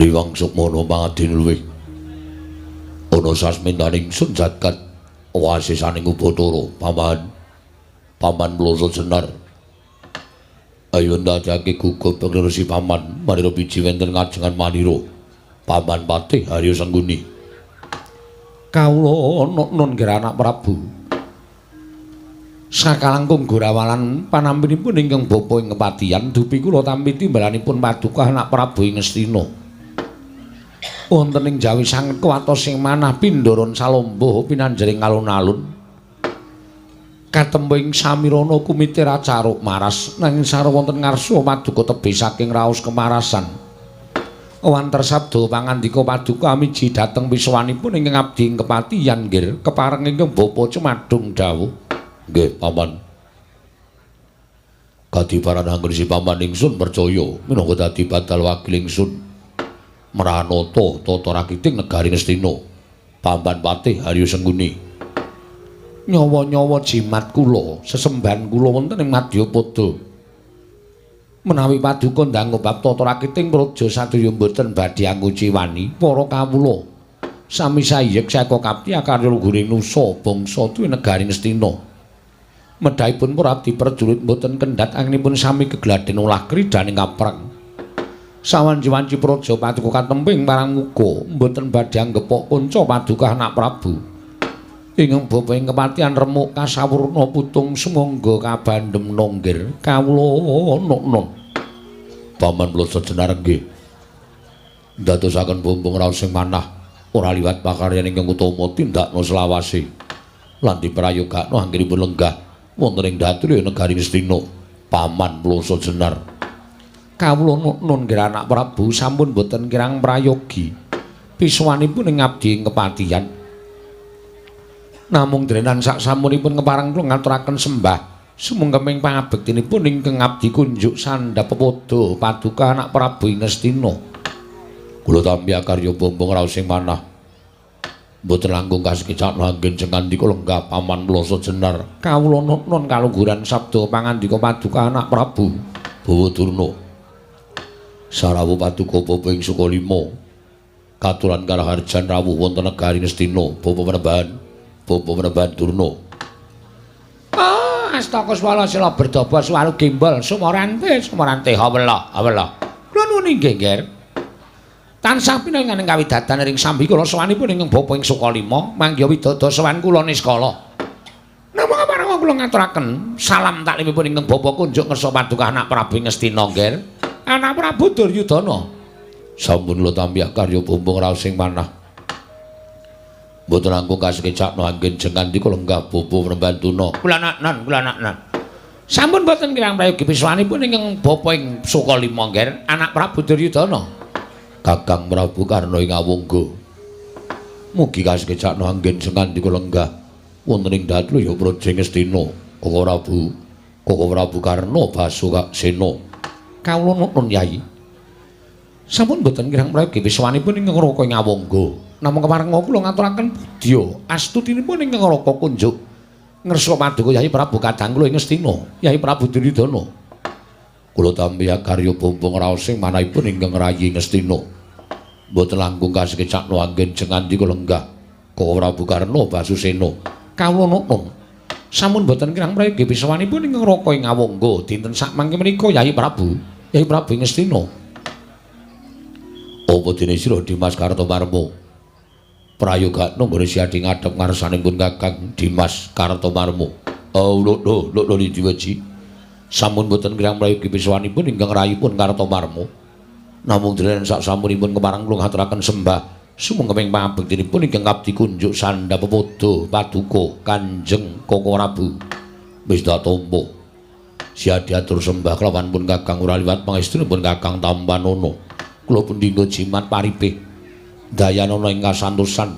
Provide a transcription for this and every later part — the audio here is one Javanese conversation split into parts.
Liwang Sukmana pangadin luwih. Ana sasmintaning sun jagat wasisaning Ubathara, Paman. Paman Mloso Jenar. Ayo ndadekake gugup pengresi Paman manira biji wonten ngajengan manira. Paman Patih Haryo Sengguni. Kawula nun nggih anak Prabu. Sakalangkung gorawalan panampinipun ingkang bapa ing kepatihan dupi kula tampi timbalanipun paduka anak Prabu ing Ngastina. Wonten ing jawi sanget kuwatos sing manah pindharan salombo pinanjering alun-alun. Katempo ing samirana kumitir acaruk maras nanging sarwa wonten ngarsa paduka tebih saking raos kemarasan. Wanter sabda pangandika paduka amiji dhateng pisuwanipun ingkang abdi ing kepatihan nggih kepareng ingkang bapa cumadung dawuh. Nggih, Paman. Kadiparan anggresi Paman ingsun percaya minangka dadi badal wakil ingsun mranata tata rakiting negari Ngastina. Paman Patih Haryo Sengguni. Nyawa-nyawa jimat kula, sesembahan kula wonten ing Madyapada. Menawi paduka ndang bab tata rakiting praja sadaya mboten badhe anguciwani para kawula. Sami sayek saka kapti akarya luhuring nusa bangsa tuwi negari Ngastina. Medhahipun para abdi prajurit mboten kendhat anginipun sami gegladhen olah kridaning kaprang. Sawanci-wanci praja paduka katemping marang muga mboten badhe anggepok kanca paduka anak Prabu. Ingkang bapa ing kepatihan remuk kasawurna putung sumangga kabandhem nonggir kawula nuknun. Paman Mloso Jenar nggih. Ndadosaken bumbung raos sing manah ora liwat pakaryan ingkang utama tindakna selawase lan diprayogakno anggenipun lenggah wonten ing datriya negari Ngastina. Paman Mloso Jenar. Kawula nun nggih anak Prabu sampun boten kirang prayogi pisuwanipun ing abdi ing kepatihan. Namung drenan sak sampunipun kepareng kula ngaturaken sembah sumengkeming pangabektinipun ingkang abdi kunjuk sandhap pepodo paduka anak Prabu ing Ngastina. Kula tampi akarya bumbung raos sing manah. Mboten langkung kasekecakno anggen jengandika lenggah Paman Mloso Jenar. Kawula nun kalungguran sabda pangandika paduka anak Prabu Bawa Durna. Sarawuh paduka bapa ing Sukalima. Katuran karaharjan rawuh wonten negari Ngastina, bapa Panembahan, bapa Panembahan Durna. Ah, astaka swala sila berdaba swalu gembol sumorante sumorante hawela hawela. Kula nuwun inggih, Nger. Tansah pinangan ing kawidatan ring sambi kula sowanipun ingkang bapa ing Sukalima manggiha widada sowan kula niskala. Namung kepareng kula ngaturaken salam taklimipun ingkang bapa kunjuk ngersa paduka anak Prabu ing Ngastina, Nger. Anak Prabu Duryudana. Sampun kula tampi karya bumbung raos sing manah. Mboten langkung kasekecakno anggen jengandika lenggah bapa Panembahan Durna. Kula naknan, kula naknan. Sampun boten kirang prayogi pisuwanipun ingkang bapa ing Sukalima, Nger, anak Prabu Duryudana. Kakang Prabu Karna ing Awangga. Mugi kasekecakno anggen sengandika lenggah wonten ing Datluya Praja Ngastina. Koko Prabu, Koko Prabu Karna Basukasena. Kawula nuwun Yai. Sampun boten kirang prayogi pisuwanipun ingkang Raka ing Awangga. Namung kepareng kula ngaturaken budya astutinipun ingkang Raka kunjuk ngersa paduka Yai Prabu kadang kula ing Ngastina, Yai Prabu Duryudana. Kula tampi karya bumbung raos sing manahipun ingkang rayi Ngastina. Mboten langkung kasekecakno anggen jengandika lenggah Koko Prabu Karna Basusena. Kawula nuwun. Sampun boten kirang prayogi pisuwanipun ingkang Raka ing Awangga dinten sakmangke menika Yai Prabu, Yai Prabu ing Ngastina. Apa dene sira Dimas Kartomarmo? Prayogakno nggone siadi ngadhep ngarsaning pun Kakang Dimas Kartomarmo. Oh, lho lho lho diweji. Sampun boten kirang prayogi pisuwanipun ingkang rayipun Kartomarmo. Namung denen sak sampunipun kepareng kula ngaturaken sembah sumengkeming pangabektinipun ingkang abdi kunjuk sandhap pepodo paduka Kanjeng Koko Prabu. Wis tak tampa. Siadi atur sembah kelawan pun Kakang ora liwat pangestunipun Kakang Tampanana. Kula pun dinggo jimat paripih dayanana ing kasantosan.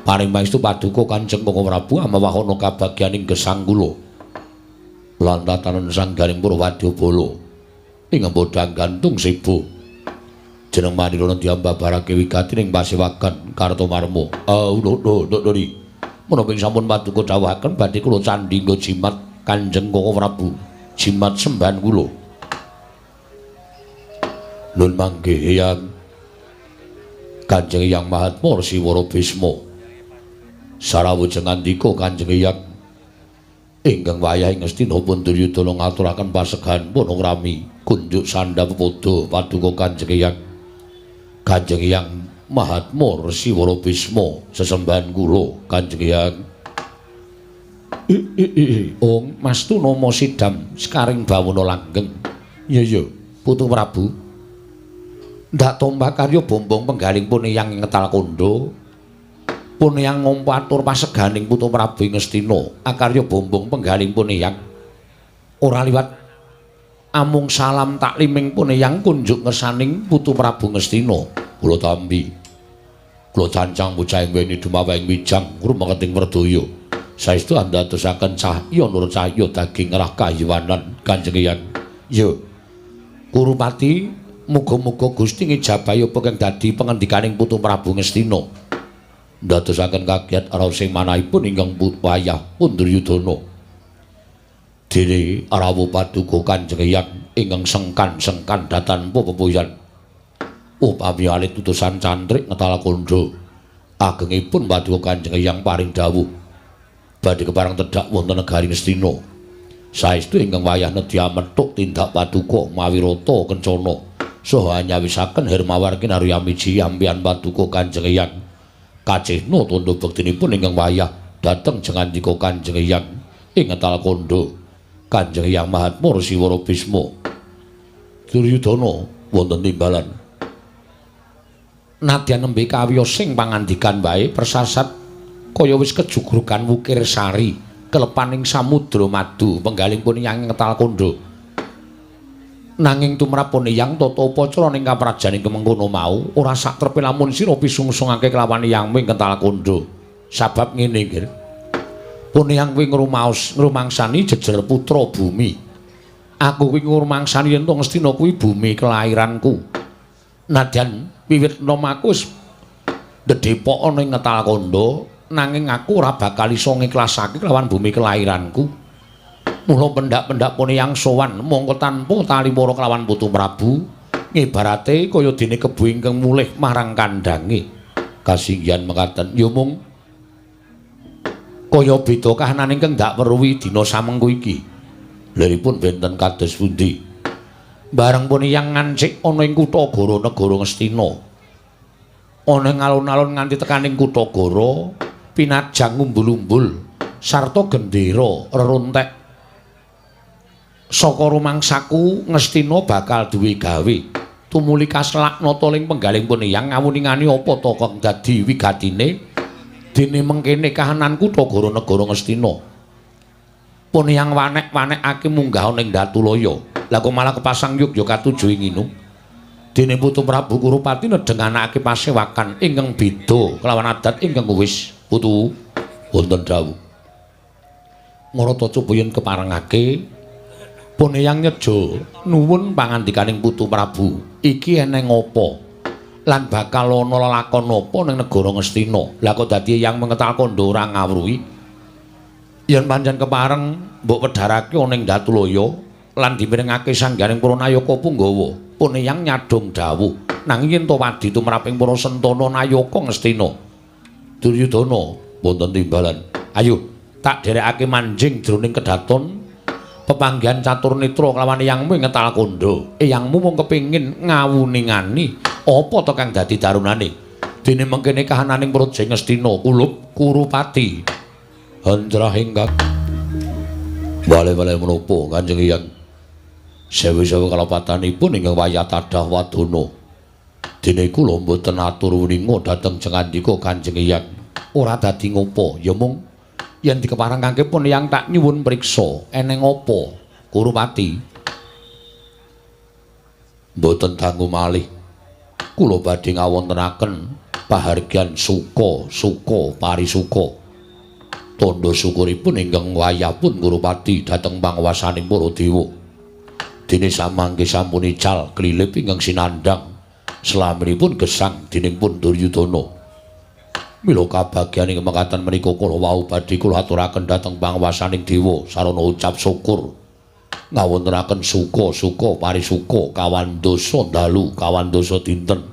Paring pangestu paduka Kanjeng Koko Prabu amawahana kabagyaning gesang kula. Lan tatanan sanggaring Purwadyabala ing bodhang gantung sibu. Jeneng manirana diambabarake wigati ing pasewagan Kartomarmo. Ah, lho lho lho lho. Menapa ing sampun paduka dawuhaken badhe kula candhi nggo jimat Kanjeng Koko Prabu. Jimat sembahan kula. Nun mangke Eyang. Kanjeng Hyang Mahatma Resi Wara Bisma. Sarawujeng ngandika Kanjeng Hyang ingkang wayah ing Ngastina pun Duryudana ngaturaken pasegahan pun rami kunjuk sandha pepodo paduka Kanjeng Hyang. Kanjeng Hyang Mahatma Resi Wara Bisma sesembahan kula Kanjeng Hyang. Ong mastu nama sidam sekaring bawana langgeng. Iya iya Putu Prabu. Ndak tombak karya bombong penggaling pun yang ngetal kondo. Pun yang ngompo atur paseganing Putu Prabu ing Ngastina akarya bombong penggaling pun yang ora liwat amung salam takliming pun yang kunjuk ngersaning Putu Prabu Ngastina. Kula tampi kula cancang bocah ing weni dumaweng wijang rumeketing werdaya saestu andadosaken cahya nur cahya daging rah kayiwanan Kanjeng Hyang. Ya Kurupati muga-muga Gusti ngijabahi apa kang dadi pengendikaning Putu Prabu Ngastina ndadosaken kagiat raos sing manahipun ingkang wayah pun Duryudana. Dene rawuh paduka Kanjeng Hyang ingkang sengkan-sengkan datanpa pepuyan. Upami alit utusan cantrik ngetal kandha agengipun paduka Kanjeng Hyang paring dawuh badhe kepareng tedhak wonten negari Ngastina. Saestu ingkang wayah nedya methuk tindak paduka mawi rata kencana saha nyawisaken hermawar kinarya miji ampian paduka Kanjeng Hyang. Kacihna tandha bektinipun ingkang wayah dhateng jengandika Kanjeng Hyang ing ngetal kandha Kanjeng Hyang Mahatma Resi Wara Bisma. Duryudana wonten timbalan. Nadyan nembe kawiyos sing pangandikan wae persasat kaya wis kejugrugan wukir sari kelepaning samudra madu penggaling pun yang ngetal kandha. Nanging tumrap pun yang tata upacara ning kaprajan ing mengkono mau ora sak trepe lamun sira pisungsungake kelawan yang ing kental kandha. Sabab ngene nggih. Pun yang kuwi ngrumaos ngrumangsani jejer putra bumi. Aku kuwi ngrumangsani yen to Ngastina kuwi bumi kelahiranku. Nadyan wiwit nom aku wis ndedhepok ana ing ngetal kandha, nanging aku ora bakal iso ngiklasake kelawan bumi kelahiranku. Mula pendak-pendak pun yang sowan mongko tanpa taliwara kelawan Putu Prabu ngibarate kaya dene kebo ingkang mulih marang kandhange. Kasinggihan mekaten ya mung kaya beda kahanan ingkang ndak weruhi dina samengko iki. Liripun benten kados pundi? Bareng pun yang ngancik ana ing kutha Goro negara Ngastina. Ana ing alun-alun nganti tekaning kutha Goro pinajang umbul-umbul sarta gendera reruntek. Saka rumangsaku Ngastina bakal duwe gawe. Tumuli kaslak nata ling penggaling pun yang ngawuningani apa ta kang dadi wigatine dene mengkene kahanan kutha Goro negara Ngastina. Pun yang wanek-wanekake munggah ning Datulaya. Lah kok malah kepasang yugya katuju ing nginu. Dene Putu Prabu Kurupati nedheng anake pasewakan ingkang beda kelawan adat ingkang wis putu wonten dawuh. Ngrata coba yen keparengake pun yang nyejo nuwun pangandikaning Putu Prabu. Iki eneng apa? Lan bakal ana lelakon apa ning negara Ngastina? Lah kok dadi yang mengetal kandha ora ngawruhi? Yen pancen kepareng mbok wedharake ana ing Datulaya lan dimirengake sangganing para nayaka punggawa. Pun yang nyadong dawuh nanging yen to wadi tumraping para sentana nayaka Ngastina. Duryudana wonten timbalan. Ayo tak dherekake manjing jroning kedaton pepanggihan catur netra kelawan eyangmu ing ngetal kandha. Eyangmu mung kepengin ngawuningani apa to kang dadi darunane. Dene mengkene kahananing praja Ngastina kulup Kurupati. Handrah ingkang wale-wale menapa Kanjeng Hyang? Sewu-sewu kalepatanipun ingkang wayah tadah wadana. Dene kula mboten atur wuninga dhateng jengandika Kanjeng Hyang. Ora dadi ngopo, ya mung yen dikeparengake pun yang tak nyuwun priksa eneng apa Kurupati. Mboten dangu malih. Kula badhe ngawontenaken pahargyan suka suka parisuka. Tandha syukuripun ingkang wayah pun Kurupati dhateng panguwasaning para dewa. Dene samangke sampun ical klilip ingkang sinandhang slaminipun gesang dening pun Duryudana. Mila kabagyan ing mekaten menika kula wau badhe kula aturaken dhateng panguwasaning dewa sarana ucap syukur ngawontenaken suka-suka parisuka kawan dasa dalu kawan dasa dinten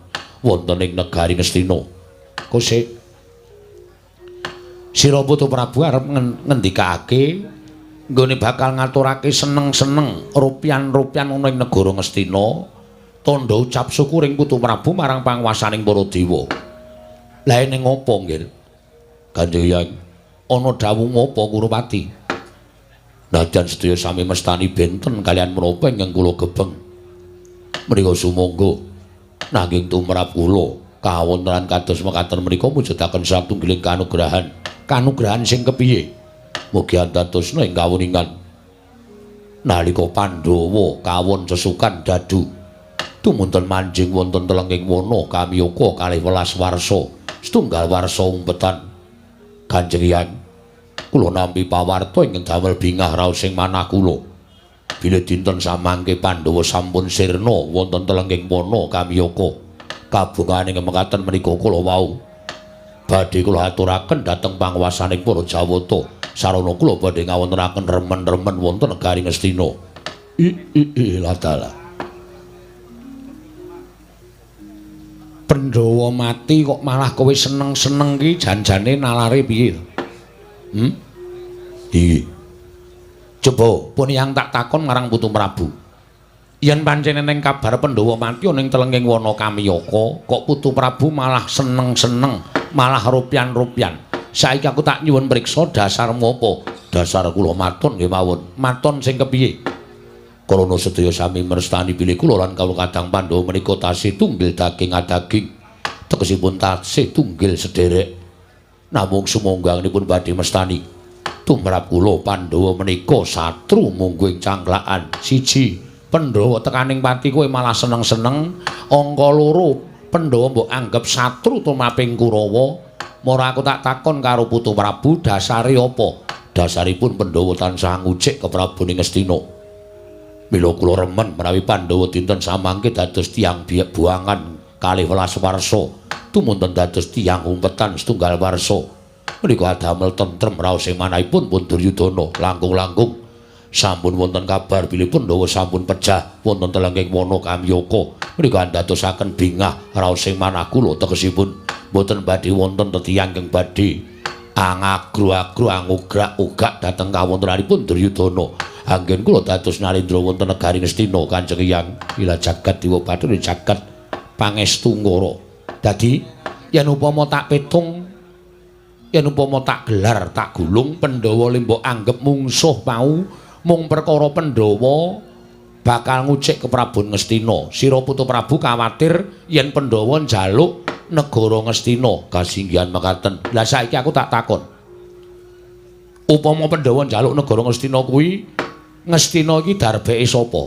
wonten ing negari Ngastina. Kosek Sira Putu Prabu arep ngendikake nggone bakal ngaturake seneng-seneng rupian-rupian ana ing negara Ngastina, tandha ucap syukur ing Putu Prabu marang panguwasaning para dewa. Lah ning apa nggih? Kanjeng Hyang, ana dawuh apa Kurupati? Nadyan sedaya sami mestani benten kalian menapa ingkang kula gebeng. Mriku sumangga nanging tumrap kula kawontenan kados mekaten menika mujudaken satunggiling kanugrahan. Kanugrahan sing kepiye? Mugi andadosna ing kawuningan nalika Pandhawa kawon sesukan dadu tumunten manjing wonten telenging wana kamiyaka kalih welas warsa setunggal warsa umpetan. Kanjeng Hyang, kula nampi pawarta ingkang damel bingah raos ing manah kula bilih dinten samangke Pandhawa sampun sirna wonten telenging wana kamiyaka. Kabungahane mekaten menika kula wau badhe kula aturaken dhateng panguwasaning para Jawata. Sarana kula badhe ngawontenaken remen-remen wonten negari Ngastina. I latala. Pandhawa mati kok malah kowe seneng-seneng ki janjane nalare piye? Iki. Coba pun yang tak takon marang Putu Prabu. Yen pancen eneng kabar Pandhawa mati ning telenging wana Kamiyaka, kok Putu Prabu malah seneng-seneng, malah rupian-rupian. Saiki aku tak nyuwun priksa dasarmu apa? Dasar kula maton nggih mawon. Maton sing kepiye? Karana sedaya sami mrestani bilih kula lan kawula kadang Pandhawa menika tasih tunggil daging adaging. Tegesipun tasih tunggil sederek. Namung sumangganipun badhe mestani tumrap kula Pandhawa menika satru mungguing cangklakan. Siji, Pandhawa tekaning pati kowe malah seneng-seneng. Angka loro, Pandhawa mbok anggap satru tumraping Kurawa. Mora aku tak takon karo Putu Prabu dasare apa? Dasaripun Pandhawa tansah ngucik ke Prabu ning Ngastina. Mila kula remen menawi Pandhawa dinten samangke dados tiyang buangan kalih welas warsa, tumunten dados tiyang umpetan setunggal warsa. Menika adamel tentrem raos ing manahipun pun Duryudana langkung-langkung sampun wonten kabar bilih Pandhawa sampun pejah wonten telenging wana Kamyaka. Menika andadosaken bingah raos ing manah kula, tegesipun boten badhe wonten tetiyang ingkang badhe angagru-agru angugrak-ugak dhateng kawontenanipun Duryudana. Anggen kula dados narendra wonten negari Ngastina. Kanjeng Hyang, ila jagat dewa bathara jagat pangestu ngara. Dadi yen upama tak petung, yen upama tak gelar tak gulung, Pandhawa le mbok anggep mungsuh mau mung perkara Pandhawa bakal ngucik ke Prabu Ngastina. Sira Putu Prabu kawatir yen Pandhawa njaluk negara Ngastina. Kasinggihan mekaten. Lah saiki aku tak takon. Upama Pandhawa njaluk negara Ngastina kuwi, Ngastina iki darbeke sapa?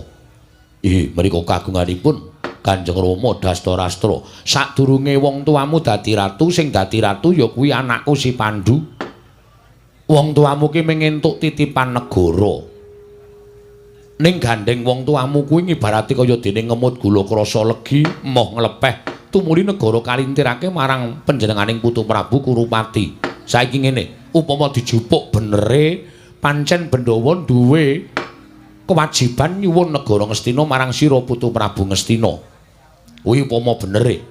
Menika kagunganipun Kanjeng Rama Dastarastra. Sadurunge wong tuamu dadi ratu, sing dadi ratu ya kuwi anakku si Pandu. Wong tuamu ki mengentuk titipan negara. Ning gandeng wong tuamu kuwi ngibarate kaya dene ngemut gula krasa legi, moh nglepeh, tumuli negara kalintirake marang panjenenganing Putu Prabu Kurupati. Saiki ngene, upama dijupuk benere pancen Pandhawa duwe kewajiban nyuwun negara Ngastina marang sira Putu Prabu Ngastina. Kuwi upama benere.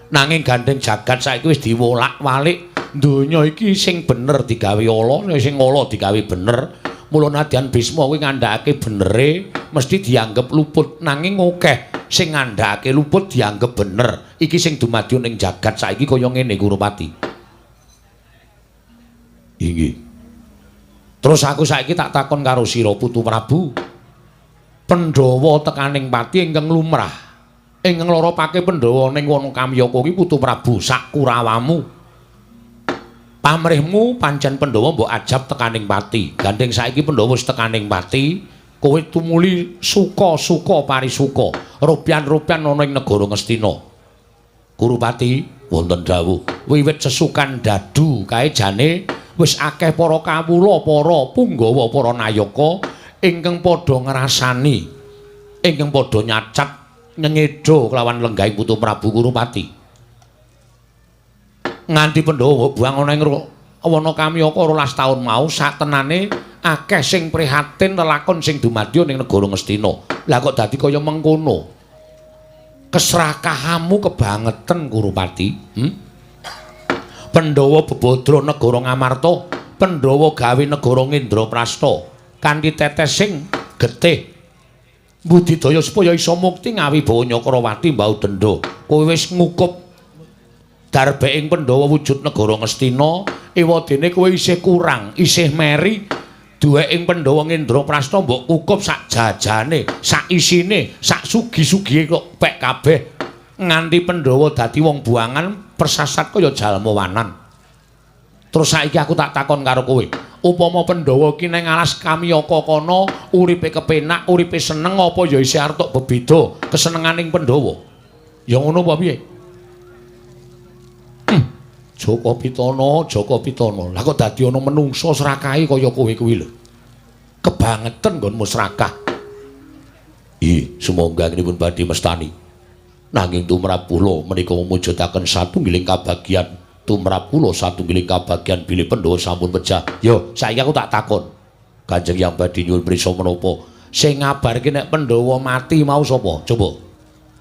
Nanging gandeng jagat saiki wis diwolak-walik, donya iki sing bener digawe ala, sing ala digawe bener. Mula nadyan Bisma kuwi ngandhakake benere mesti dianggep luput, nanging akeh sing ngandhakake luput dianggep bener. Iki sing dumadi ning jagat saiki kaya ngene Kurupati. Inggih. Terus aku saiki tak takon karo sira Putu Prabu. Pandhawa tekaning pati ingkang lumrah. Ingkang lara pake Pandhawa ning wana Kamyaka kuwi Putu Prabu sak kurawamu. Pamrihmu pancen Pandhawa mbok ajab tekaning pati. Gandeng saiki Pandhawa wis tekaning pati, kowe tumuli suka-suka parisuka, rupian-rupian ana ing negara Ngastina. Kurupati wonten dawuh, wiwit sesukan dadu kae jane wis akeh para kawula, para punggawa, para nayaka ingkang padha ngrasani, ingkang padha nyacat nyengeda kelawan lenggahing Putu Prabu Kurupati. Nganti Pandhawa buang ana ing wana Kamyaka 12 taun mau satenane akeh sing prihatin lelakon sing dumadya ning negara Ngastina. Lah kok dadi kaya mengkono? Kesrakahanmu kebangeten Kurupati. Pandhawa bebadra negara Ngamarta, Pandhawa gawe negara Ngendraprasta kanthi tetesing getih budidaya supaya iso mukti ngawibawa Nyakrawati mbau denda. Kowe wis ngukup darbeing Pandhawa wujud negara Ngastina, ewadene kowe isih kurang, isih meri. Duweking Pandhawa Ngendraprasta mbok kukup sak jajane, sak isine, sak sugi-sugihe kok pek kabeh nganti Pandhawa dadi wong buangan persasat kaya jalma wanan. Terus saiki aku tak takon karo kowe, upama Pandhawa ki nang alas Kamyaka kono uripe kepenak, uripe seneng apa ya isih arep bebeda kesenenganing Pandhawa? Ya ngono apa piye? Jaka Pitana, Jaka Pitana. Lah kok dadi ana menungsa srakahe kaya kowe kuwi lho. Kebangeten nggonmu srakah. Ih, sumangga anggenipun badhe mestani. Nanging tumrap kula menika mujudaken satunggiling kabagyan. Tumrap kula satunggiling kabagyan bilih Pandhawa sampun pejah. Yo, saiki aku tak takon. Kanjeng Yang badhe nyuwun prisa menapa? Sing ngabarke nek Pandhawa mati mau sapa? Coba.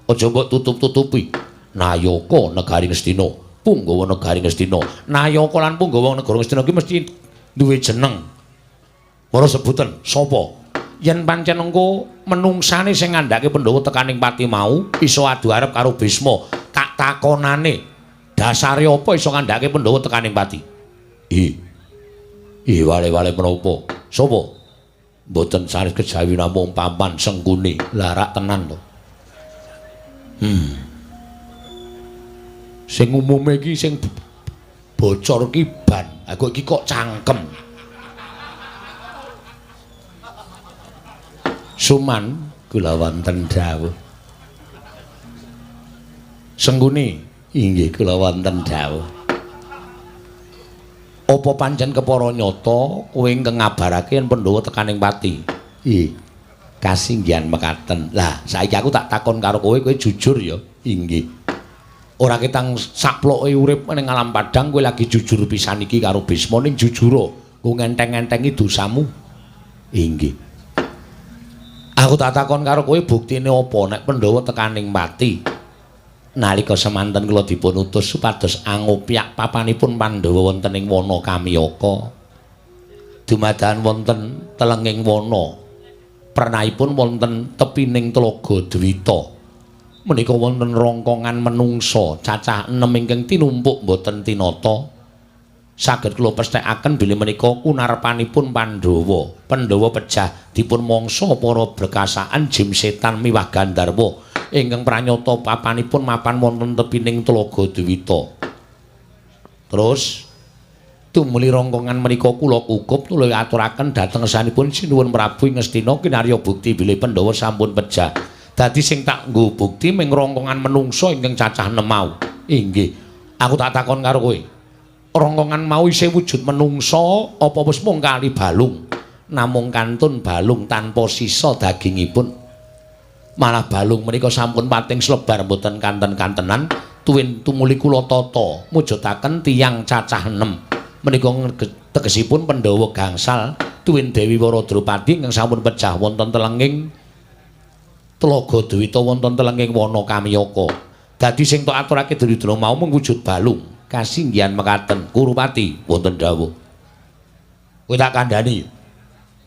Aja mbok tutup-tutupi. Nayaka negari Ngastina. Punggawa negari Ngastina. Nayaka lan punggawa negara Ngastina ki mesti duwe jeneng. Para sebutan sapa? Yen pancen engko menungsane sing ngandhake Pandhawa tekaning pati mau iso adu arep karo Bisma, tak takonane dasare apa iso ngandhake Pandhawa tekaning pati? Ih. Ih, wale-wale menapa? Sapa? Mboten sanes kejawi namung paman Sengkuni. Larak tenan to. Sing umume iki sing bocor ki ban. Aku iki kok cangkem. Suman kula wonten dawuh. Sengkuni inggih kula wonten dawuh. Apa pancen kepara nyata kowe ingkang ngabarake yen Pandhawa tekaning pati? Ih, kasinggihan mekaten. Lah, saiki aku tak takon karo kowe, kowe jujur ya? Inggih. Ora ketang saploke urip ning alam padang kowe lagi jujur pisan iki karo Bisma, ning jujura nggo ngenteng-entengi dosamu. Inggih. Aku tak takon karo kowe buktine apa nek Pandhawa tekaning pati? Nalika semanten kula dipun utus supados angopyak papanipun Pandhawa wonten ing wana Kamyaka. Dumadakan wonten telenging wana. Pernahipun wonten tepining Tlaga Dwita. Menika wonten rongkongan menungsa cacah 6 ingkang tinumpuk boten tinata. Saged kula pesthekaken bilih menika kunarpanipun Pandhawa. Pandhawa pejah dipun mangsa para brekasaan jim setan miwah gandharwa ingkang pranyata papanipun mapan wonten tepining Tlaga Dwita. Terus tumuli rongkongan menika kula kukup tuluy aturaken dhateng ngersanipun Sinuwun Prabu Ngastina kinarya bukti bilih Pandhawa sampun pejah. Dadi sing tak nggo bukti ming rongkongan menungsa ingkang cacah 6 mau. Inggih. Aku tak takon karo kowe. Rongkongan mau isih wujud menungsa apa wis mung kali balung? Namung kantun balung tanpa sisa dagingipun. Malah balung menika sampun pating slebar mboten kanten-kantenan tuwin tumuli kula tata mujudaken tiyang cacah 6. Menika tegesipun Pandhawa gangsal tuwin Dewi Wara Drupadi ingkang sampun pejah wonten telenging Tlaga Dwita wonten telenging wana Kamyaka. Dadi sing tok aturake Duryudana mau mung wujud balung. Kasinggihan mekaten Kurupati wonten dawuh. Kowe tak kandhani.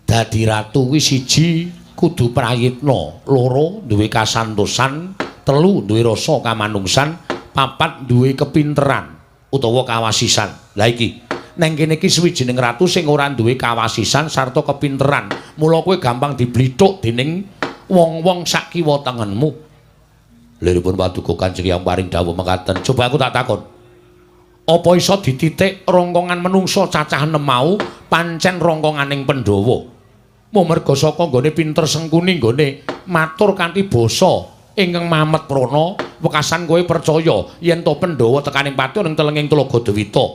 Dadi ratu kuwi siji kudu prayitna, loro duwe kasantosan, telu duwe rasa kamanungsan, papat duwe kepinteran utawa kawasisan. Lah iki neng kene iki suwijining ratu sing ora duwe kawasisan sarta kepinteran. Mula kowe gampang diblithuk dening wong-wong sak kiwa tengenmu. Liripun paduka Kanjeng Hyang paring dawuh mekaten. Coba aku tak takon. Apa iso dititik rongkongan menungsa cacah 6 mau pancen rongkonganing Pandhawa? Mung merga saka nggone pinter Sengkuni nggone matur kanthi basa ingkang mamet prana, wekasan kowe percaya yen to Pandhawa tekaning pati ning telenging Tlaga Dwita.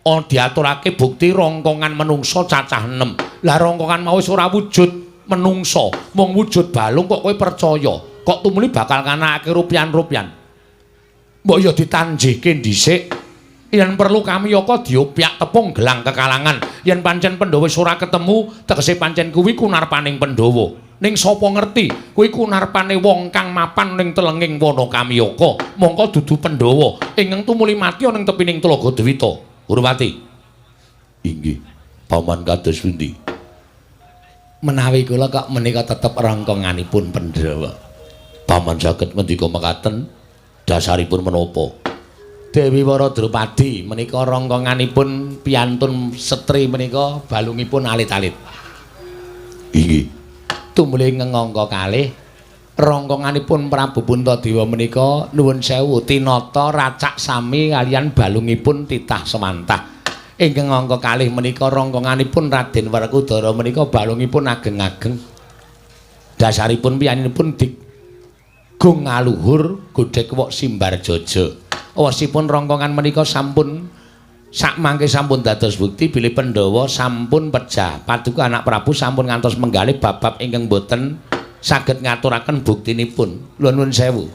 Oh, diaturake bukti rongkongan menungsa cacah 6. Lah rongkongan mau wis ora wujud menungsa, mung wujud balung kok kowe percaya. Kok tumuli bakal nganakake rupian-rupian. Mbok ya ditanjihke dhisik. Yen perlu Kamyaka diopyak tepung gelang kekalangan. Yen pancen Pandhawa wis ora ketemu, tegese pancen kuwi kunarpaning Pandhawa. Ning sapa ngerti kuwi kunarpane wong kang mapan ning telenging wana Kamyaka, mongko dudu Pandhawa ingkang tumuli mati ana ing tepining Tlaga Dwita. Hurmati. Inggih, paman kados pundi? Menawi kula kok menika tetep rongkonganipun Pandhawa. Paman saged ngendika mekaten dasaripun menapa? Dewi Wara Drupadi menika rongkonganipun piantun setri menika balungipun alit-alit. Inggih. Tumuli ngangka kalih rongkonganipun Prabu Puntadewa menika nuwun sewu tinata racak sami kaliyan balungipun titah semantah. Ingkang angka kalih menika rongkonganipun Raden Werkudara menika balungipun ageng-ageng. Dasaripun piyaninipun digung ngaluhur godhek wok simbar jaja. Wosipun rongkongan menika sampun sakmangke sampun dados bukti bilih Pandhawa sampun pejah. Paduka anak Prabu sampun ngantos menggalih bab-bab ingkang boten saged ngaturaken buktinipun. Nuwun sewu.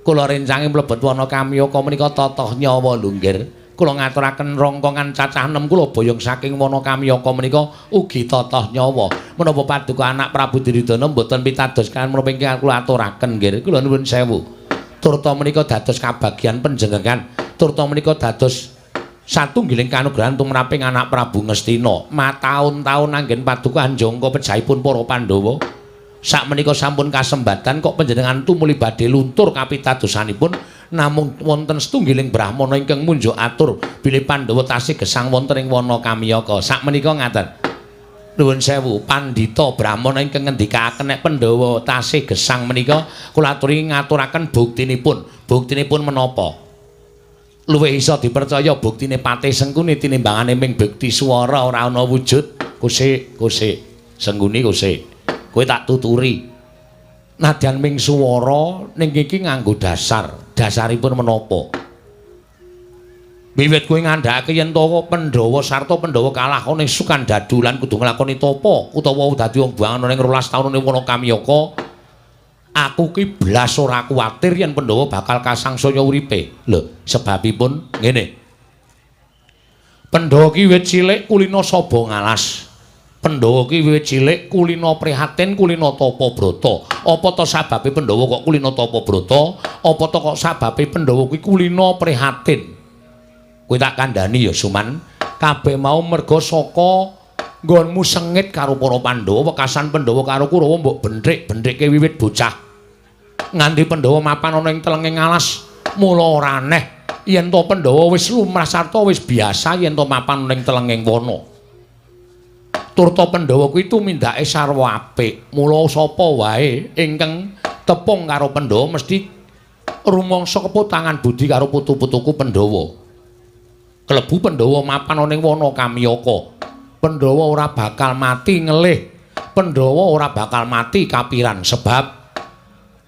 Kula rencange mlebet wana Kamyaka menika totoh nyawa lho nggir. Kula ngaturaken rongkongan cacah 6 kula boyong saking wana Kamyaka menika ugi totoh nyawa. Menapa paduka anak Prabu Duryudana mboten pitados kaliyan menapa ingkang kula aturaken nggir. Kula nuwun sewu. Turta menika dados kabagyan panjenengan. Turta menika dados satunggiling kanugrahan tumraping anak Prabu Ngastina. Mataun-taun anggen paduka anjangka pejahipun para Pandhawa. Sakmenika sampun kasembatan kok panjenengan tumuli badhe luntur kapitadosanipun, namung wonten setunggiling brahmana ingkang munjuk atur bilih Pandhawa tasih gesang wonten ing wana Kamyaka. Sakmenika ngaten. Nuwun sewu, pandhita brahmana ingkang ngendikaaken nek Pandhawa tasih gesang menika kula aturi ngaturaken buktinipun. Buktinipun menapa? Luwih iso dipercaya buktine Patih Sengkuni tinimbangane ming bukti swara ora ana wujud. Kusik, kusik. Sengkuni kusik. Kowe tak tuturi. Nadyan ming swara ning iki nganggo dasar. Dasaripun menapa? Wiwit kowe ngandhakake yen to Pandhawa sarta Pandhawa kalah ana ing Sukandadu lan kudu nglakoni tapa utawa dadi wong buangan ana ing 12 taun ning wana Kamyaka, aku ki blas ora kuwatir yen Pandhawa bakal kasangsaya uripe. Lho, sebabipun ngene. Pandhawa ki wiwit cilik kulina saba ngalas. Pandhawa ki wiwit cilik kulina prihatin, kulina tapa brata. Apa to sababe Pandhawa kok kulina tapa brata? Apa to kok sababe Pandhawa kuwi kulina prihatin? Kowe tak kandhani ya Suman, kabeh mau merga saka nggonmu sengit karo para Pandhawa, wekasan Pandhawa karo Kurawa mbok benthik-benthikke wiwit bocah. Nganti Pandhawa mapan ana ing telenging alas, mula ora aneh yen to Pandhawa wis lumrah sarta wis biasa yen to mapan ana ing telenging wana. Turta Pandhawa kuwi tumindake sarwa apik. Mula sapa wae ingkang tepung karo Pandhawa mesti rumangsa keputangan budi karo putu-putuku Pandhawa. Klebu Pandhawa mapan ana ing wana Kamyaka. Pandhawa ora bakal mati ngelih. Pandhawa ora bakal mati kapiran sebab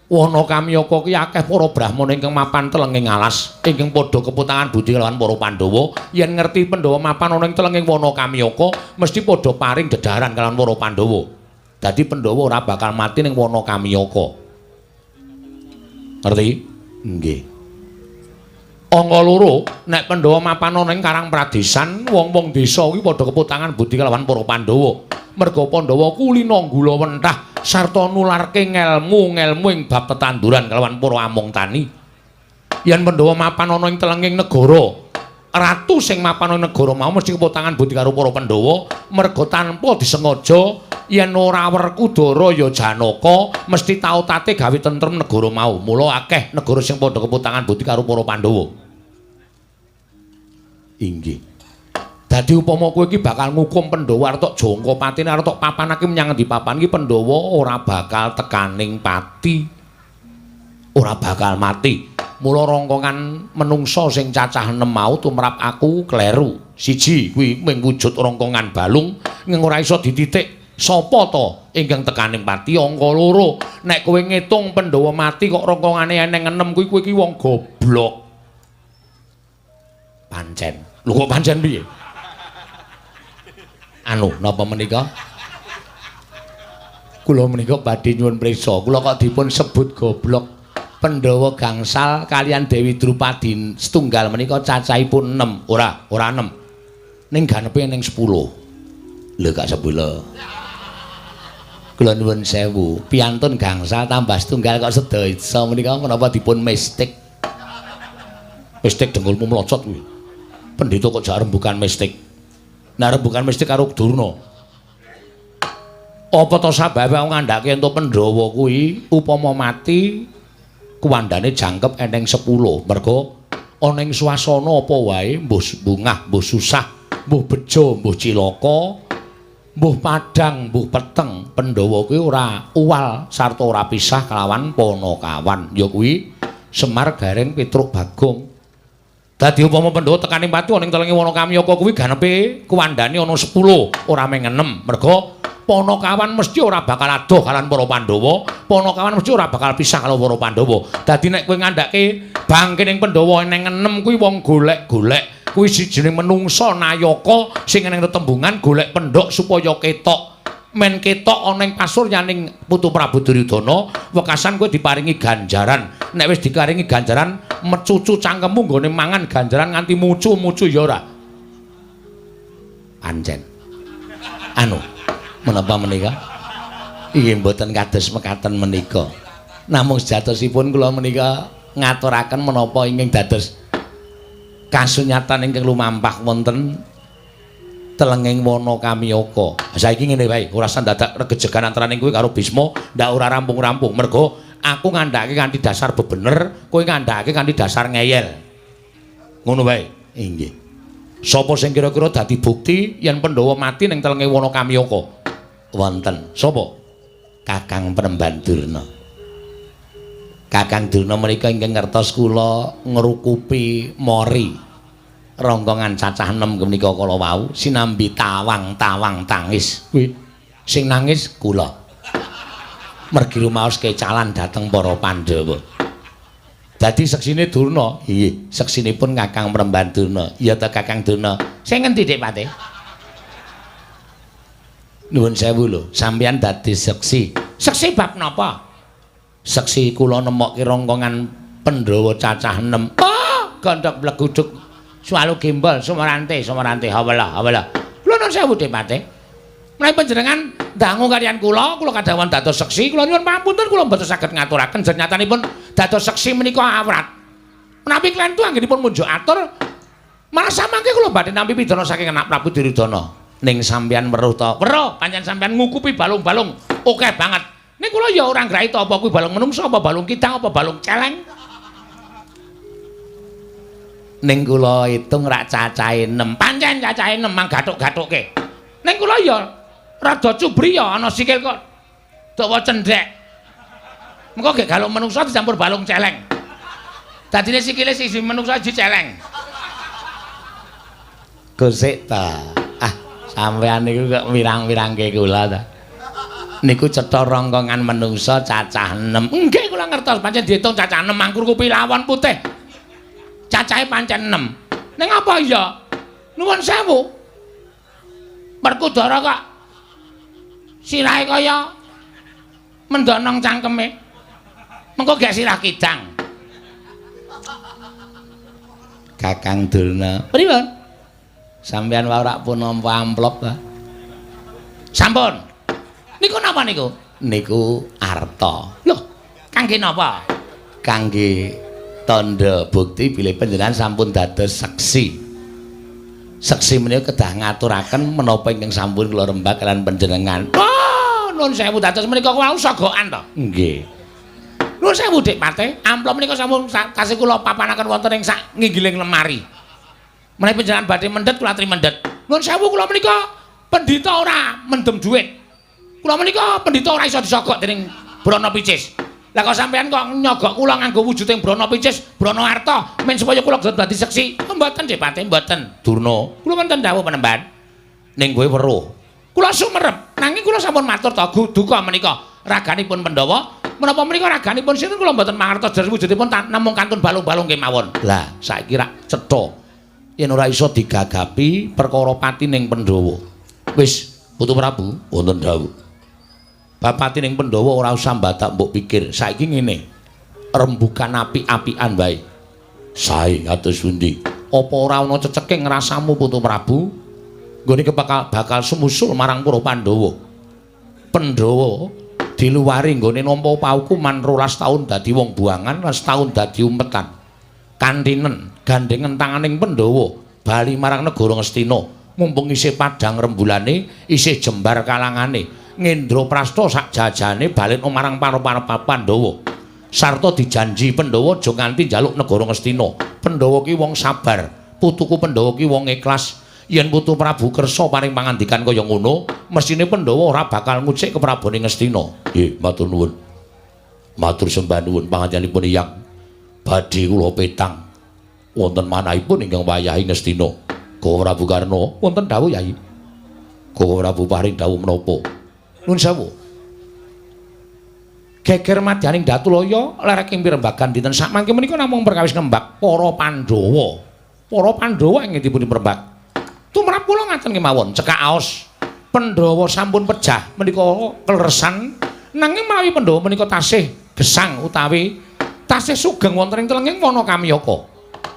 wana Kamyaka ki akeh para brahmana ingkang mapan telenging alas, ingkang padha keputangan budi kelawan para Pandhawa. Yen ngerti Pandhawa mapan ana ing telenging wana Kamyaka, mesti padha paring dedaran kelawan para Pandhawa. Dadi Pandhawa ora bakal mati ning wana Kamyaka. Ngerti? Nggih. Angka loro, nek Pandhawa mapan ana ing Karang Pradesan, wong-wong desa kuwi padha keputangan budi kelawan para Pandhawa. Merga Pandhawa kulina gula wentah sarta nularke ngelmu-ngelmu ing bab tetanduran kelawan para among tani. Yen Pandhawa mapan ana ing telenging negara, ratu sing mapan ana negara mau mesti keputangan budi karo para Pandhawa, merga tanpa disengaja yen ora Werkudara ya Janaka mesti tau tate gawe tentrem negara mau. Mula akeh negara sing padha keputangan budi karo para Pandhawa. Inggih. Dadi upama kowe iki bakal ngukum Pandhawa arep tok jangka patine arep tok papanake menyang endi papan iki Pandhawa ora bakal tekaning pati. Ora bakal mati. Mula rongkongan menungsa sing cacah 6 mau tumrap aku kleru. Siji kuwi mung wujud rongkongan balung ing ora iso dititik. Sapa to ingkang tekaning pati? Angka loro, nek kowe ngitung Pandhawa mati kok rongkongane eneng 6 kuwi kowe iki wong goblok. Pancen. Lho kok pancen piye? Anu, napa menika? Kula menika badhe nyuwun prisa. Kula kok dipun sebut goblok. Pandhawa gangsal kaliyan Dewi Drupadi setunggal menika cacahipun 6. Ora, ora 6. Ning ganepe ning 10. Lho gak 10. Kula nuwun sewu, piantun gangsal tambah setunggal kok sedasa menika menapa dipun mistik? Mistik dengkulmu mlocot kuwi. Pendhita kok jak rembukan mistik. Nah rembukan mistik karo Durna. Apa to sababe aku ngandhake entuk Pandhawa kuwi upama mati kuwandane jangkep eneng 10. Mergo ana ing swasana apa wae mbuh bungah, mbuh susah, mbuh bejo, mbuh cilaka, mbuh padhang, mbuh peteng, Pandhawa kuwi ora uwal sarta ora pisah kelawan Panakawan. Ya kuwi Semar, Gareng, Petruk, Bagong. Dadi upama Pandhawa tekaning pati ana ing telenge Wana Kamyaka kuwi ganepe kuwandane ana 10, ora mung 6. Merga Panakawan mesti ora bakal adoh kalian para Pandhawa, Panakawan mesti ora bakal pisah karo para Pandhawa. Dadi nek kowe ngandhake bangkening Pandhawa eneng 6 kuwi wong golek-golek. Kuwi sijine menungsa nayaka sing eneng tetembungan golek pendhok supaya ketok. Men ketok ana ing pasuryaning Putu Prabu Duryudana, wekasan kowe diparingi ganjaran. Nek wis diparingi ganjaran, mecucu cangkemmu nggone mangan ganjaran nganti mucu-mucu ya ora. Pancen. Anu, menapa menika? Inggih mboten kados mekaten menika. Namung sejatosipun kula menika ngaturaken menapa ingkang dados kasunyatan ingkang lumampah wonten telenging Wana Kamyaka. Saiki ngene wae, ora usah dadak regejegan antaraning kowe karo Bisma, ndak ora rampung-rampung. Mergo aku ngandhake kanthi dasar bebener, kowe ngandhake kanthi dasar ngeyel. Ngono wae. Inggih. Sapa sing kira-kira dadi bukti yen Pandhawa mati ning telenge Wana Kamyaka? Wonten. Sapa? Kakang Penemban Durna. Kakang Durna menika ingkang ngertos kula ngrukupi mori. Rongkongan cacah 6 menika kala wau sinambi tawang-tawang tangis. Kuwi sing nangis kula. Mergi rumaos kecalan dhateng para Pandhawa. Dadi seksine Durna. Inggih, seksinipun Kakang Penemban Durna. Iya ta Kakang Durna? Sing ngendi Dik Pate? Nuwun sewu lho, sampeyan dadi seksi. Seksi bab napa? Seksi kula nemokke rongkongan Pandhawa cacah 6. Oh, gondok bleguduk suwalu gembol sumarante sumarante hawala hawala. Kula nuwun sewu Dik Pate. Menawi panjenengan dangu kaliyan kula, kula kadhawuhan dados seksi, kula nyuwun pamunten kula mboten saged ngaturaken nyatanipun dados seksi menika awrat. Menawi klentu anggenipun munjuk atur, malah samangke kula badhe nampi pidana saking anak Prabu Duryudana. Ning sampeyan weruh to? Weruh, pancen sampeyan ngukupi balung-balung akeh banget. Ning kula ya ora ngrahi to apa kuwi balung menungsa apa balung kidang apa balung celeng. Ning kula itung rak cacahe 6. Pancen cacahe 6 mang gathuk-gathuke. Ning kula ya rada cubri ya ana sikil kok dawa cendhek. Mengko gek galung menungsa dicampur balung celeng. Dadine sikile siji menungsa siji celeng. Gosek ta. Ah, sampean niku kok wirang-wirangke kula ta. Niku cetha rongkongan menungsa cacah 6. Nggih kula ngertos pancen diitung cacah 6 mangkur kupi lawon putih. Cacahe pancen 6. Ning apa ya? Nuwun sewu. Werkudara kok sirahe kaya mendonong cangkeme. Mengko gek sirah kidang. Kakang Durna. Pripun? Sampeyan wae ora pun nampa amplop ta? Sampun. Niku napa niku? Niku arta. Loh, kangge napa? Kangge tandha bukti bilih panjenengan sampun dados seksi. Seksi menika kedah ngaturaken menapa ingkang sampun kula rembag kaliyan panjenengan. Oh, nuwun sewu dados menika wau sogokan to? Nggih. Nuwun sewu Dik Pate, amplop menika sampun tasih kula papanaken wonten ing sak nginggiling lemari. Menawi panjenengan badhe mendhet kula aturi mendhet. Nuwun sewu kula menika pendhita ora mendem dhuwit. Kula menika pendhita ora iso disogok dening Brana Picis. Lah kok sampean kok nyogok kula nganggo wujuding Brana Picis, Brana Arta, men supaya kula dadi seksi. Mboten Dik Pate, mboten. Durna, kula wonten dawuh penemban. Ning kowe weruh. Kula sumerep, nanging kula sampun matur to duka menika raganipun Pandhawa. Menapa menika raganipun sinten kula mboten mangertos dari wujudipun namung kantun balung-balung kemawon. Lah, saiki rak cetha. Yen ora iso digagapi perkara patining Pandhawa. Wis, Putu Prabu, wonten dawuh. Bapati ning Pandhawa ora usah mbadak mbok pikir. Saiki ngene. Rembukan apik-apikan wae. Sae kados pundi? Apa ora ana ceceke ngrasamu Putu Prabu? Nggone bakal sumusul marang para Pandhawa. Pandhawa diluwari nggone nampa paukuman 12 taun dadi wong buangan, 12 taun dadi umpetan. Kantinen gandhengen tanganing Pandhawa bali marang negara Ngastina, mumpung isih padhang rembulane, isih jembar kalangane. Ngendraprasta sak jajane balekno marang para Pandhawa. Sarta dijanji Pandhawa aja nganti njaluk negara Ngastina. Pandhawa ki wong sabar, putuku Pandhawa ki wong ikhlas. Yen putu Prabu kersa paring pangandikan kaya ngono, mesthine Pandhawa ora bakal ngucik keprabone Ngastina. Nggih, matur nuwun. Matur sembah nuwun pangandikanipun Hyang. Badhe kula petang wonten manahipun ingkang wayahi Ngastina. Koko Prabu Karna, wonten dawuh Yai. Koko Prabu paring dawuh menapa? Nuwun sewu. Geger madyaning Datulaya lereking pirembagan dinten sakmangke menika namung perkawis nembak para Pandhawa. Para Pandhawa ing dipun pirembak. Tumrap kula ngaten kemawon, cekak aos. Pandhawa sampun pejah menika kleresan, nanging menawi Pandhawa menika tasih gesang utawi tasih sugeng wonten ing telenging wana Kamyaka.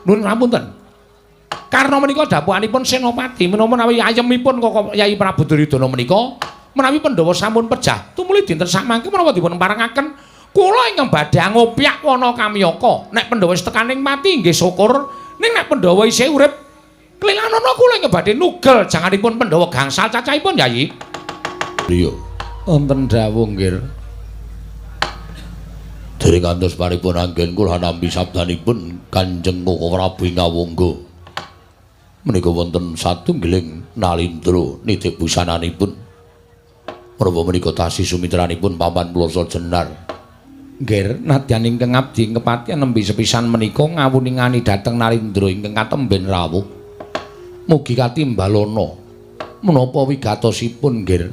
Nuwun ngapunten. Karna menika dapuhanipun Senopati menapa menawi ayemipun Koko Yai Prabu Duryudana menika menawi Pandhawa sampun pejah tumuli dinten sakmangke menapa dipun parengaken kula ingkang badhe ngopyak wana Kamyaka. Nek Pandhawa wis tekaning mati nggih syukur, ning nek Pandhawa isih urip klilanana kula ingkang badhe nugel janganipun Pandhawa gangsal cacahipun Yai. Iya, wonten dawuh nggih. Dereng ngantos paripun anggen kula nampi sabdanipun Kanjeng Koko Prabu ing Awangga. Menika wonten satunggiling nalindra nitih busananipun. Menapa menika tasih sumitranipun Paman Ploso Jenar. Nggih, nadyan ingkang abdi kepatihan nembe sepisan menika ngawuningani dhateng nalindra ingkang katemben rawuh. Mugi katimbalana menapa wigatosipun nggih.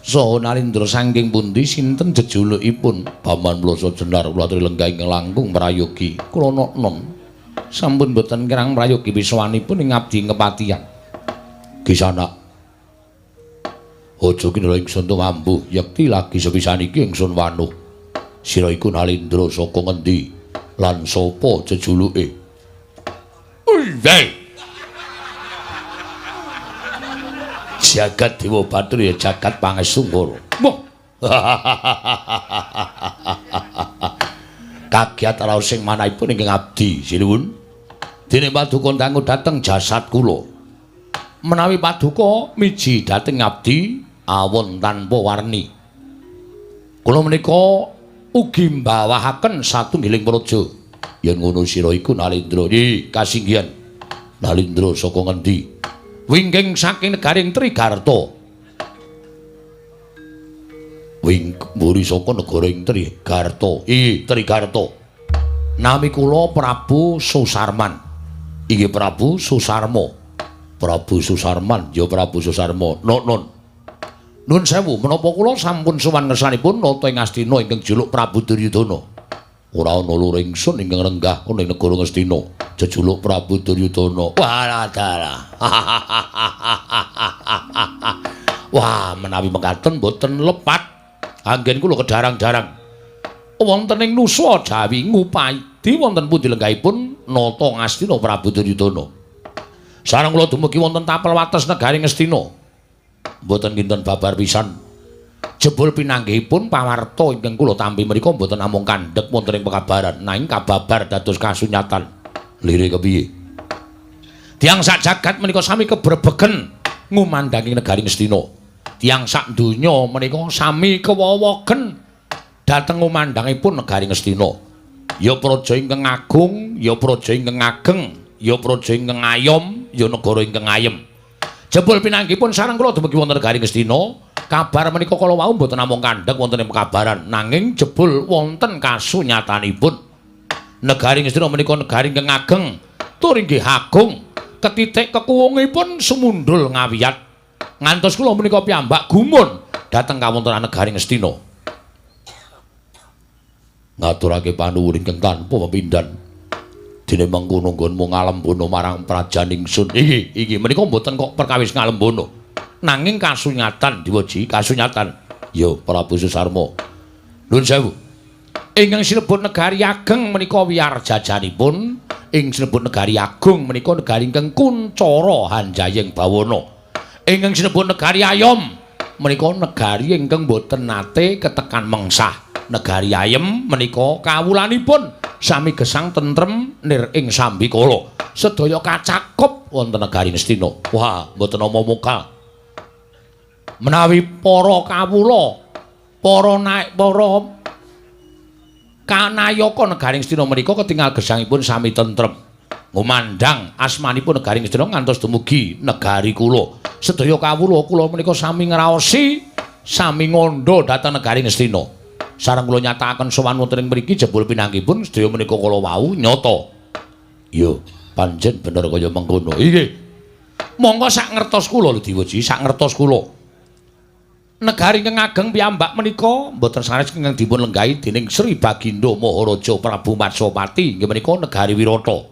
Saha nalindra saking pundi sinten jejulukipun? Paman Ploso Jenar kula aturi lenggah ingkang langkung prayogi. Kula nonon sampun boten kirang prayogi wiswanipun ing abdi kepatihan. Kisanak aja kinira ingsun tumambuh, yekti lagi sepisan iki ingsun wanuh. Sira iku nalindra saka ngendi lan sapa jejuluke? Uwey. Jagat Dewa Batara ya jagat Pangestungkara. Wah. Kagiat raos sing manahipun ingkang abdi sinuwun. Dene paduka dangu dhateng jasad kula. Menawi paduka miji dhateng abdi awon tanpa warni. Kula menika ugi mbawahaken satunggiling praja. Yen ngono sira iku nalindra. Nggih, kasinggihan. Nalindra saka ngendi? Wingking saking negaring Trigarta. Wing mburi saka negara ing Trigarta. Ih, Trigarta. Nami kula Prabu Susarman. Inggih Prabu Susarma. Prabu Susarman, ya Prabu Susarma. Nun. Nun sewu, menapa kula sampun sowan ngersanipun nata ing Astina ingkang juluk Prabu Duryudana. Ora ana loro ingsun ingkang renggah ana ing negara Ngastina. Jejuluk Prabu Duryudana. Walah dalah. Wah, menawi mekaten boten lepat. Anggen kula kedarang-darang. Wonten ing Nusa Jawi ngupadi wonten pundi lenggahipun nata Ngastina Prabu Duryudana. Sareng kula dumugi wonten tapel wates negari Ngastina. Mboten kinten babar pisan. Jebul pinanggihipun pawarta ingkang kula tampi menika mboten namung kandhek wonten ing pekabaran, nanging kababar dados kasunyatan. Lire kepiye? Tiyang sak jagat menika sami kebrebegen ngumandangi negari Ngastina. Tiyang sak donya menika sami kewowogen dhateng ngumandangipun negari Ngastina. Ya praja ingkang agung, ya praja ingkang ageng, ya praja ingkang ayom, ya negara ingkang ayem. Jebul pinanggihipun sareng kula dumugi wonten negari Ngastina, kabar menika kala wau mboten namung kandhek wonten ing pekabaran, nanging jebul wonten kasunyatanipun. Negari Ngastina menika negari ingkang ageng, tur inggih agung, ketitik kekuwungipun sumundhul ngawiyat. Ngantos kula menika piyambak gumun dhateng kawontenan negari Ngastina. Ngaturake panuwun ingkang tanpa pepindhan. Dene mengkono nggonmu ngalembono marang prajan ingsun. Iki iki menika mboten kok perkawis ngalembono. Nanging kasunyatan diweji, kasunyatan. Ya Prabu Susarma. Nuwun sewu. Ingkang sinebut negari ageng menika wiyar jajanipun, ing sinebut negari agung menika negari ingkang kuncara hanjayeng bawana. Ingkang sinebut negari ayom Menika negari ingkang boten nate ketekan mengsah. Negari ayem menika kawulanipun sami gesang tentrem nir ing sambikala. Sedaya kacakup wonten negari Ngastina. Wah, mboten nama mokal. Menawi para kawula, para naik para kanayaka negari Ngastina menika ketingal gesangipun sami tentrem. Ngumandhang asmanipun negari Ngastina ngantos dumugi negari kula. Sedaya kawula kula menika sami ngraosi, sami ngandha dhateng negari Ngastina. Sareng kula nyatakaken sowan wonten ing mriki jebul pinanggihipun sedaya menika kala wau nyata. Iya, pancen bener kaya mengkono. Inggih. Monggo sak ngertos kula lho Diwaji, sak ngertos kula. Negari ingkang ageng piyambak menika mboten sanes ingkang dipun lenggahi dening Sri Bagindo Maharaja Prabu Matswapati inggih menika negari Wirata.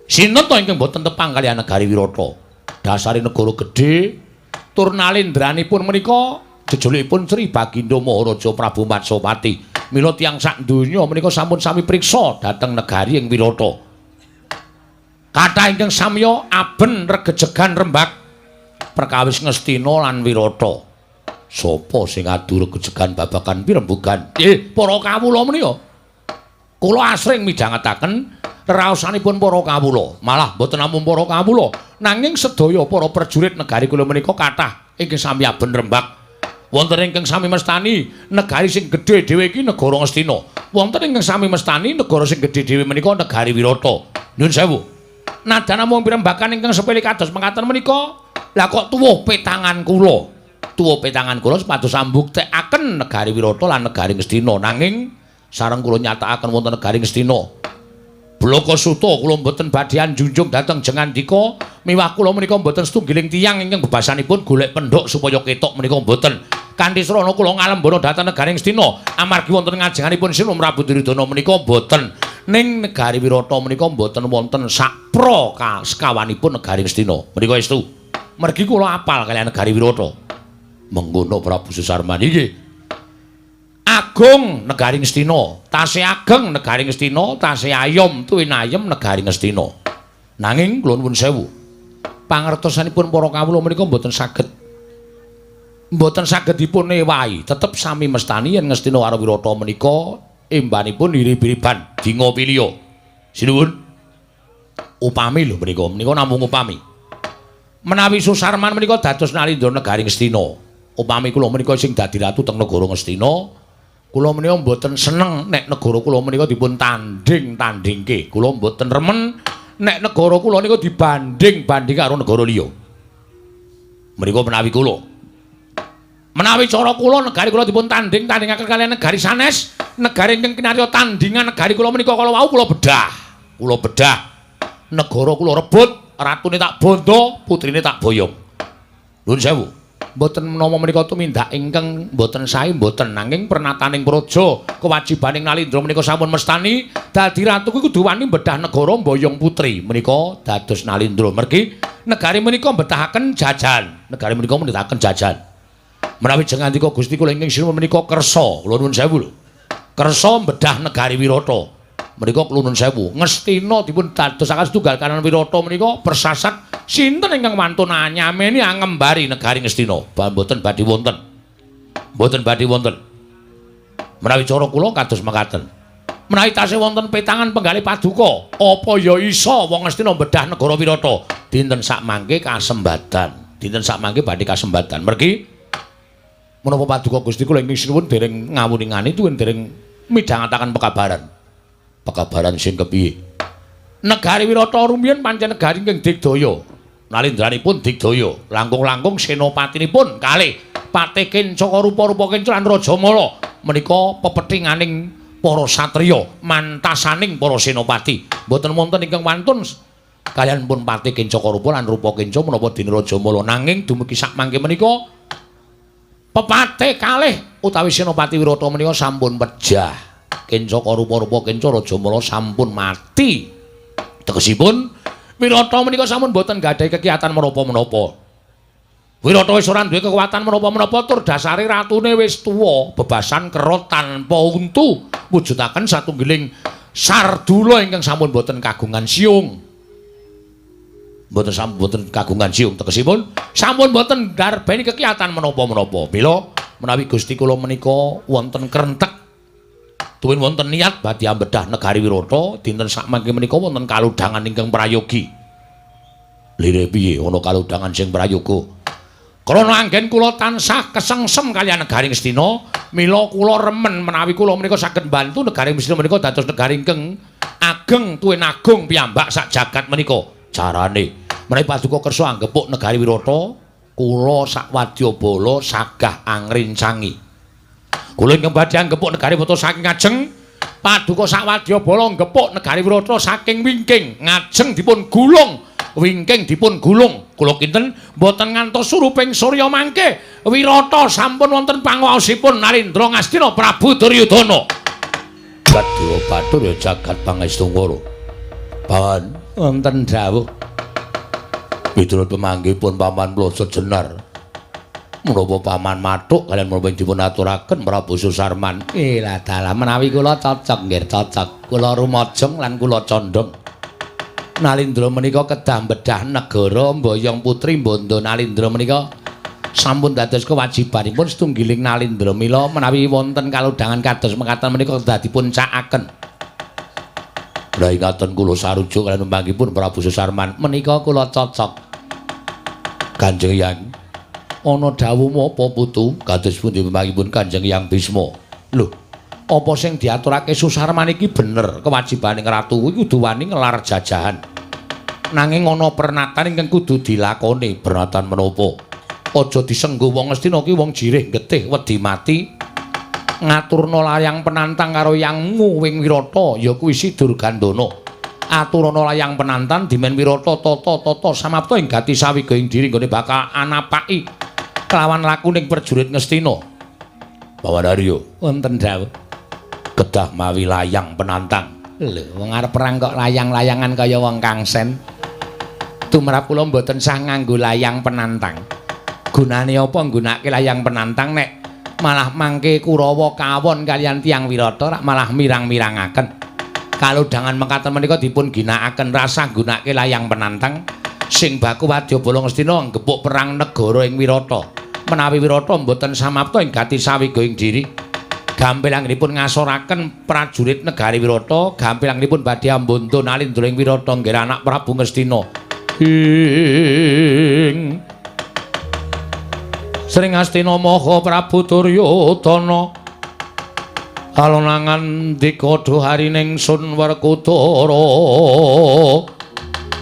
Sinten to ingkang mboten tepang kaliyan negari Wirata? Dasare negara gedhe tur nalendranipun menika jejulukipun Sri Bagindo Maharaja Prabu Matswapati. Mila tiyang sak donya menika sampun sami priksa dhateng negari ing Wirata. Kathah ingkang samya aben regejegan rembag perkawis Ngastina lan Wirata. Sapa sing adu regejegan babagan pirembugan? Para kawula menika. Kula asring midhangetaken reraosanipun para kawula. Malah mboten namung para kawula, nanging sedaya para prajurit negari kula menika kathah ingkang sami aben rembag. Wonten ingkang sami mestani negari sing gedhe dhewe iki negara Ngastina. Wonten ingkang sami mestani negara sing gedhe dhewe menika negari Wirata. Nyun sewu. Najan namung pirembagan ingkang sepele kados mekaten menika, lah kok tuwuh petangan kula. Tuwuh petangan kula supados ambuktekaken negari Wirata lan negari Ngastina. Nanging sareng kula nyatakaken wonten negari Ngastina. Blaka Suta kula mboten badhe anjunjung dhateng Jengandika, miwah kula menika mboten setunggiling tiyang ingkang bebasanipun golek pendhok supaya ketok menika mboten. Kanthi srana kula ngalembana dhateng negari Ngastina, amargi wonten ngajenganipun Sinun Prabu Duryudana menika mboten. Ning negari Wirata menika mboten wonten sakpra sekawanipun negari Ngastina. Menika estu. Mergi kula apal kaliyan negari Wirata. Mengkono Prabu Susarman iki. Agung negari Ngastina, tasih ageng negari Ngastina, tasih ayom tuwin ayem negari Ngastina. Nanging kula nuwun sewu. Pangertosanipun para kawula menika mboten saged dipun ewahi. Tetep sami mestani yen Ngastina karo Wirata menika embanipun irib-iriban dinga pilya. Sinuwun. Upami lho menika, menika namung upami. Menawi Susarman menika dados nalindra negari Ngastina. Upami kula menika sing dadi ratu teng negara Ngastina, kula menika mboten seneng nek negara kula menika dipun tandhing-tandhingke. Kula mboten remen nek negara kula nika dibanding-banding karo negara liya. Menika menawi kula. Menawi cara kula negari kula dipun tandhing-tandhingaken kaliyan negari sanes, negari ingkang kinarya tandhingan negari kula menika kala wau kula bedah. Kula bedah. Negara kula rebut, ratune tak bondo, putrine tak boyong. Nuwun sewu. Mboten menapa menika tumindak ingkang mboten sae mboten, nanging pernataning praja kewajibaning nalindra menika sampun mestani dadi ratu kuwi kudu wani bedah negara mboyong putri menika dados nalindra. Mergi negari menika mbetahaken jajan, negari menika mbetahaken jajan. Menawi jengandika Gusti kula ingkang sinuwun menika kersa, kula nuwun sewu lho. Kersa bedah negari Wirata. Menika kula nuwun sewu, Ngastina dipun dadosaken setunggal kanan Wirata menika persasat sinten ingkang wantun anyameni angembari negari Ngastina. Mboten badhe wonten. Mboten badhe wonten. Menawi cara kula kados mekaten. Menawi tasih wonten petangan penggalih paduka, apa ya isa wong Ngastina bedah negara Wirata? Dinten sakmangke kasembadan. Dinten sakmangke badhe kasembadan. Mergi menapa paduka Gusti kula ingkang sinuwun dereng ngawuningani tuwin dereng midhangetaken pekabaran. Pekabaran sing kepiye? Negari Wirata rumiyin pancen negari ingkang digdaya. Nalindranipun digdaya, langkung-langkung senopatinipun kalih Patih Kencaka rupa-rupa Kenca lan Rajamala menika pepethinganing para satriya, mantasaning para senopati. Mboten wonten ingkang wantun kaliyan pun Patih Kencaka rupa lan rupa Kenca menapa dene Rajamala. Nanging dumugi sakmangke menika pepatih kalih utawi Senopati Wirata menika sampun pejah. Kencaka rupa-rupa Kenca Rajamala sampun mati. Tegesipun Wirata menika sampun boten gadhahi kegiatan menapa-menapa. Wirata wis ora duwe kekuatan menapa-menapa tur dasare ratune wis tuwa, bebasan kerot tanpa untu, wujudaken satunggiling sardula ingkang sampun boten kagungan siung. Mboten sampun mboten kagungan siung tegesipun sampun mboten ndarbeni kekiatan menapa-menapa. Mila menawi Gusti kula menika wonten krentek tuwin wonten niat badhe ambedah negari Wirata dinten sakmangke menika wonten kalodhangan ingkang prayogi. Lire piye ana kalodhangan sing prayoga? Krana anggen kula tansah kesengsem kaliyan negari Ngastina, mila kula remen menawi kula menika saged mbantu negari Ngastina menika dados negari ingkang ageng tuwin agung piyambak sak jagat menika. Carane menawi paduka kersa anggepuk negari Wirata, kula sak wadyabala sagah angrincangi. Kula ingkang badhe anggepuk negari Wirata saking ngajeng, paduka sak wadyabala nggepuk negari Wirata saking wingking, ngajeng dipun gulung. Wingking dipun gulung. Kula kinten mboten ngantos suruping surya mangke Wirata sampun wonten panguwaosipun Narendra Ngastina Prabu Duryudana. Dewa Bathara ya jagat pangestungkara. Paman wonten dawuh. Miturut pemanggihipun Paman Ploso Jenar. Menapa Paman mathuk kaliyan menapa dipun aturaken Prabu Susarman? Lah dalah menawi kula cocok nggih cocok. Kula rumajeng lan kula condong. Nalindra menika kedah bedah negara mboyong putri bondo Nalindra menika sampun dados kewajibanipun setunggiling Nalindra. Mila menawi wonten kalodhangan kados mekaten menika kedah dipun cakaken. Lah ingaten kula sarujuk kaliyan pemanggihipun Prabu Susarman menika kula cocok. Kanjeng Hyang ana dawuh apa putu? Kados pundi pemanggihipun Kanjeng Hyang Bisma? Lho, apa sing diaturake Susarman iki bener? Kewajibaning ratu kuwi kudu wani ngelar jajahan. Nanging ana pernatan ingkang kudu dilakoni. Pernatan menapa? Aja disenggo wong Ngastina ki wong jirih getih wedi mati. Ngaturna layang penantang karo yangmu wing Wirata ya kuwi si Durgandana. Aturana layang penantang dimen Wirata tata-tata samapta ing gati sawiga ing diri nggone bakal anapaki kelawan lakuning prajurit Ngastina. Paman Arya wonten dawuh. Kedah mawi layang penantang. Lho, wong arep perang kok layang-layangan kaya wong kangsen. Tumrap kula mboten sah nganggo layang penantang. Gunane apa nggunakake layang penantang nek malah mangke Kurawa kawon kaliyan tiyang Wirata rak malah mirang-mirangaken. Kalodhangan mekaten menika dipun ginakaken rasah nggunakake layang penantang sing baku wadyabala Ngastina nggepuk perang negara ing Wirata. Menawi Wirata mboten samapta ing gati sawiga ing diri. Gampil anggenipun ngasoraken prajurit negari Wirata, gampil anggenipun badhe ambondo Nalindra ing Wirata nggih anak Prabu Ngastina. Ing Sring Astina Maha Prabu Duryudana alonangan dika harining sun Werkudara.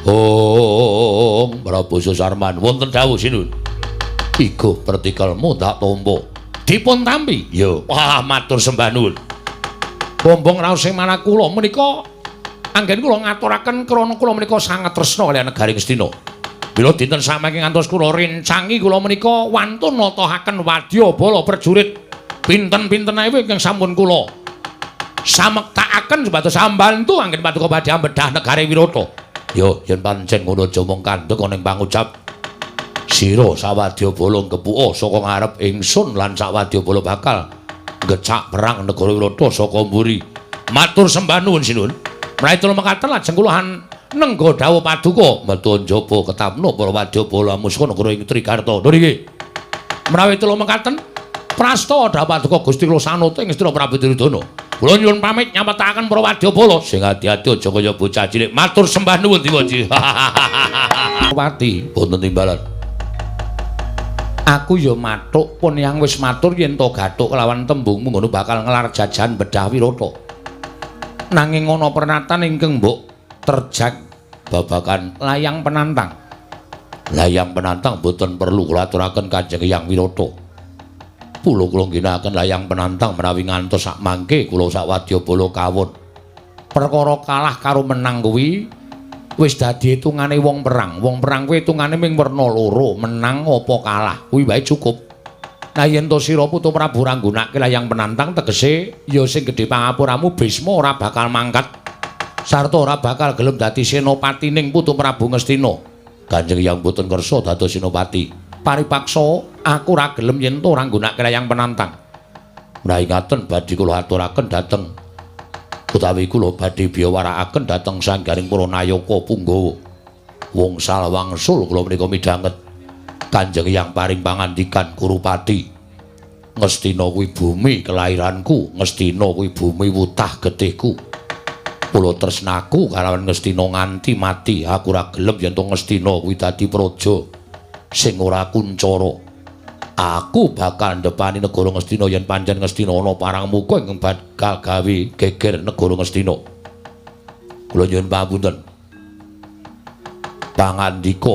Ong Prabu Susarman wonten dawuh sinun. Iku pertikelmu tak tampa. Dipun tampi. Ya, wah matur sembah nuwun. Bombong raos sing manah kula menika anggen kula ngaturaken krana kula menika sanget tresna kaliyan negari Ngastina. Mila dinten samangke ngantos kula rencangi kula menika wantun natahaken wadyabala prajurit pinten-pinten ewu ingkang sampun kula samektakaken supados sambantu anggen paduka badhe ambedah negari Wirata. Ya, yen pancen ngono aja mung kandhek ana ing pangucap. Sira sawadyabala nggepuka saka ngarep ingsun lan sawadyabala bakal ngecak perang negara Wirata saka mburi. Matur sembah nuwun sinuwun. Menawi tulung mekaten lajeng kula nengga dawuh paduka metu njaba ketapno para wadyabala muska negara ing Trigarta. Nggih. Menawi tulung mekaten prasta dawuh paduka Gusti kula sanut ing Ngastina Prabu Duryudana. Kula nyuwun pamit nyametaken para wadyabala sing ati-ati aja kaya bocah cilik. Matur sembah nuwun Dewaji. Pati wonten timbalan. Aku ya mathuk pun yang wis matur yen to gathuk kelawan tembungmu ngono bakal ngelar jajahan bedah Wirata. Nanging ana pernatan ingkang mbok terjang babagan layang penantang. Layang penantang boten perlu kula aturaken Kanjeng Hyang Wirata. Kula kula ngginakaken layang penantang menawi ngantos sak mangke kula sak wadyabala kawon. Perkara kalah karo menang kuwi wis dadi hitungane wong perang. Wong perang kuwi hitungane ming werna loro, menang apa kalah. Kuwi wae cukup. Nah yen to sira putu Prabu ora nggunakake layang penantang tegese ya sing gedhe pangapuramu Bisma ora bakal mangkat. Sarta ora bakal gelem dadi senopatining putu Prabu Ngastina. Kanjeng Hyang boten kersa dados senopati. Paripaksa aku ora gelem yen to ora nggunakake layang penantang. Menawi ngaten badhe kula aturaken dhateng utawi kula badhe biyawarakaken dhateng sanggaring para nayaka punggawa. Wungsal wangsul kula menika midhanget Kanjeng Hyang paring pangandikan Kurupati. Ngastina kuwi bumi kelahiranku, Ngastina kuwi bumi wutah getihku. Kula tresnaku kalawan Ngastina nganti mati. Aku ora gelem yen to Ngastina kuwi dadi praja sing ora kuncara. Aku bakal ndepani negara Ngastina yen pancen Ngastina ana parang muka ingkang bakal gawe geger negara Ngastina. Kula nyuwun pangapunten. Pangandika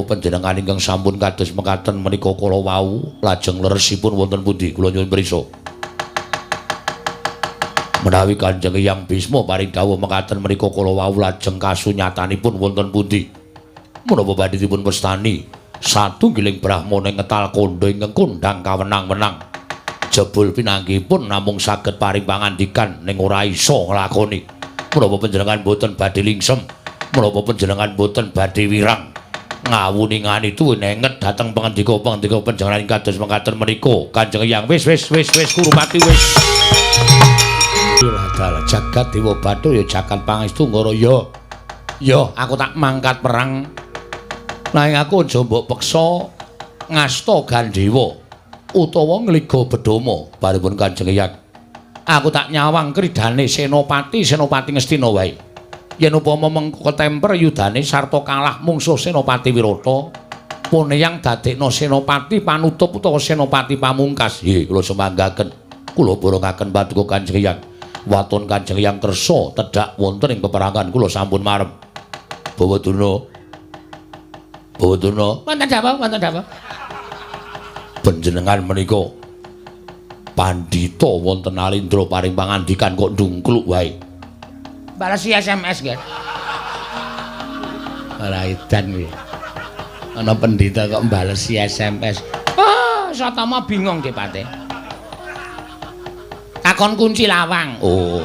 panjenengan ingkang sampun kados mekaten menika kala wau lajeng leresipun wonten pundi? Kula nyuwun prisa. Menawi Kanjeng Hyang Bisma paring dawuh mekaten menika kala wau lajeng kasunyatanipun wonten pundi? Menapa badhe dipun wastani satunggiling brahmana ngetal kandha ingkang kondhang kawenang-wenang? Jebul pinanggihipun namung saged paring pangandikan ning ora iso nglakoni. Menapa panjenengan boten badhe lingsem? Menapa panjenengan boten badhe wirang? Ngawuningani tuwin enget dhateng pangandika-pangandika panjenengan kados mekaten menika. Kanjeng Hyang wis wis wis wis Kurupati wis. Dalah jagat Dewa Bathara ya jagat pangestu ngara ya. Ya aku tak mangkat perang. Nanging aku aja mbok peksa ngasta Gandewa utawa ngliga Bedama baripun Kanjeng Hyang. Aku tak nyawang kridane Senopati Senopati Ngastina wae. Yen upama mengko ketemper yudane sarta kalah mungsuh Senopati Wirata, puneyang dadekna Senopati panutup utawa Senopati pamungkas. Nggih, kula sumanggaken. Kula borongaken paduka Kanjeng Hyang. Waton Kanjeng Hyang kersa tedhak wonten ing peperangan kula sampun marem. Bawa Durna. Bawa Durna. Wonten dawuh, wonten dawuh. Panjenengan menika pandhita wonten Alindra paring pangandikan kok ndungkluk wae. Balesi SMS nggih. Ora edan kuwi. Ana pendhita kok mbalesi SMS. Ah, Satama bingung nggih Pate. Takon kunci lawang. Oh.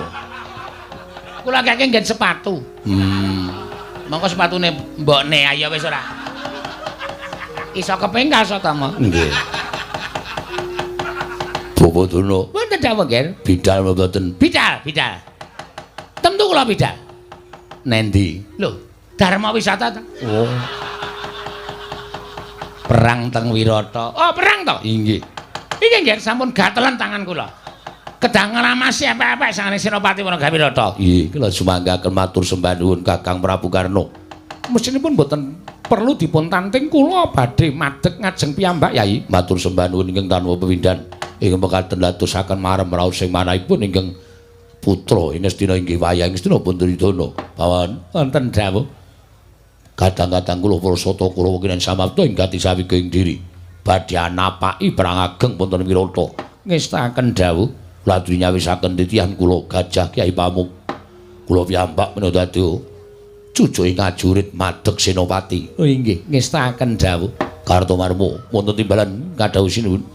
Kula keke nggen sepatu. Mongko sepatune mbokne ayo wis ora. Iso kepengkal Satama. Nggih. Bapak Durna. Wonten dawuh nggih. Bidal mboten? Bidal, bidal. Tentu kula bidal. Nendi? Lho, Dharma Wisata ta? Oh. Perang teng Wirata. Oh, perang to? Inggih. Iki nggih sampun gatelen tangan kula. Kedah nglamasi apik-apik sangane Senopati Wanaga Wirata. Nggih, kula sumanggaken matur sembah nuwun Kakang Prabu Karna. Mestinipun mboten perlu dipun tanting kula badhe madeg ngajeng piyambak Yai. Matur sembah nuwun ingkang tanpa pepindhan. Ingkang mekaten latusaken marem raos sing manahipun ingkang putra ing Ngastina inggih wayah Ngastina Puntaridana. Pawan wonten dawuh. Kadang-kadang kula para sata Kurawa kinen samapta ing gati sawiga ing diri. Badhe anapaki perang ageng wonten Wirata. Ngestakaken dawuh. Ladri nyawisaken titihan kula Gajah Kyai Pamuk. Kula piyambak menawa dadi cucuke ngajurit madeg Senopati. Oh inggih, ngestakaken dawuh. Kartomarma wonten timbalan kadhawuh sinuwun.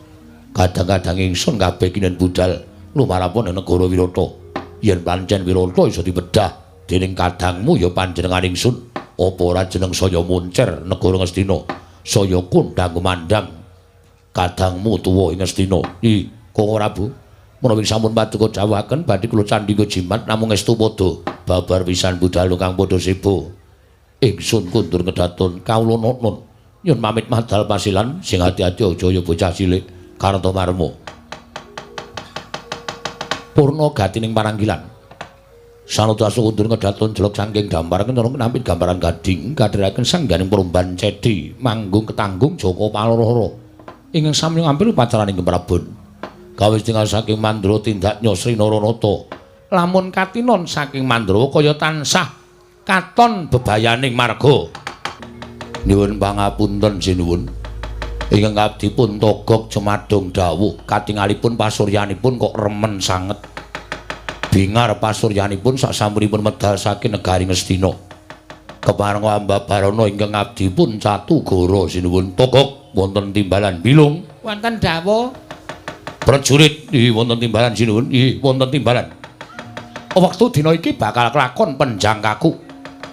Kadang-kadang ingsun kabeh kinen budal lumarapun negara Wirata. Yen pancen Wirata iso dibedah dening kadangmu ya panjenengan ingsun. Apa ora jeneng saya moncer negara Ngastina, saya kondang kumandhang kadangmu tuwa ing Ngastina. I, Koko Prabu, menawi sampun paduka dawuhaken badhe kula candhika jimat namung estu padha babar pisan budal kang padha sebo. Ingsun kundur kedaton kawula nunun. Nyun pamit madal pasilan sing ati-ati aja ya bocah cilik Kartomarma. Purna gatining paranggilan. Sanadasa kundur kedaton jelek saking dampar kencana nampit gambaran gading kadheraken sangganing perumban cedi manggung ketanggung Joko Paloro ingkang sami ngampil upacaraning Prabon. Kawis tinggal saking Mandra tindak Nyosri Naranata. Lamun katinon saking Mandra kaya tansah katon bebayaning marga. Nyuwun pangapunten sinuwun. Ingkang abdipun togok jumadung dawuh katingalipun pasuryanipun kok remen sanget. Bingar pasuryanipun sasampunipun medal saking negari Ngastina. Kepareng ambabarana ingkang abdipun catugara sinuwun togok wonten timbalan bilung. Wonten dawuh. Prajurit, nggih wonten timbalan sinuwun, nggih wonten timbalan. Wektu dina iki bakal kelakon penjangkaku.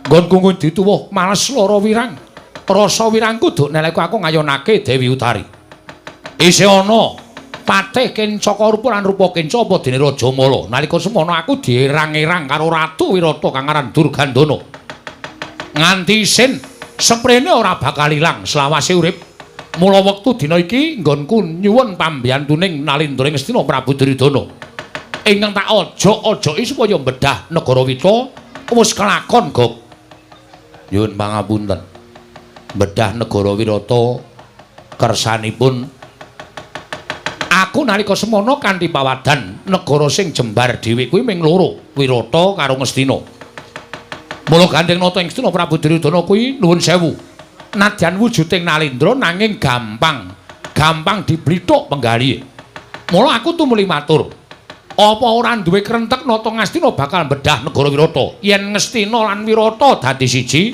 Nggonku ngendi tuwuh males lara wirang. Rasa wirangku duk neleku aku ngayonake Dewi Utari. Isih ana patih Kencaka rupa lan rupa Kenca apa dene Rajamala. Nalika semono aku dierang-erang karo Ratu Wirata kang aran Durgandana. Nganti isin Seprene ora bakal ilang selawase urip. Mula wektu dina iki nggonku nyuwun pambiyantuning Nalindra ing Ngastina Prabu Duryudana. Ingkang tak ojok-ojoki supaya bedah negara Wita wis kelakon, Gok. Nyuwun pangapunten. Bedah negara Wirata kersanipun aku nalika semono kanthi pawadan negara sing jembar dhewe kuwi ming loro, Wirata karo Ngastina. Mula gandeng nata ing Ngastina Prabu Duryudana kuwi nuwun sewu. Nadyan wujuding Nalindra nanging gampang, gampang diblithuk penggalihe. Mula aku tumuli matur, apa ora duwe krentek nata Ngastina bakal bedah negara Wirata? Yen Ngastina lan Wirata dadi siji,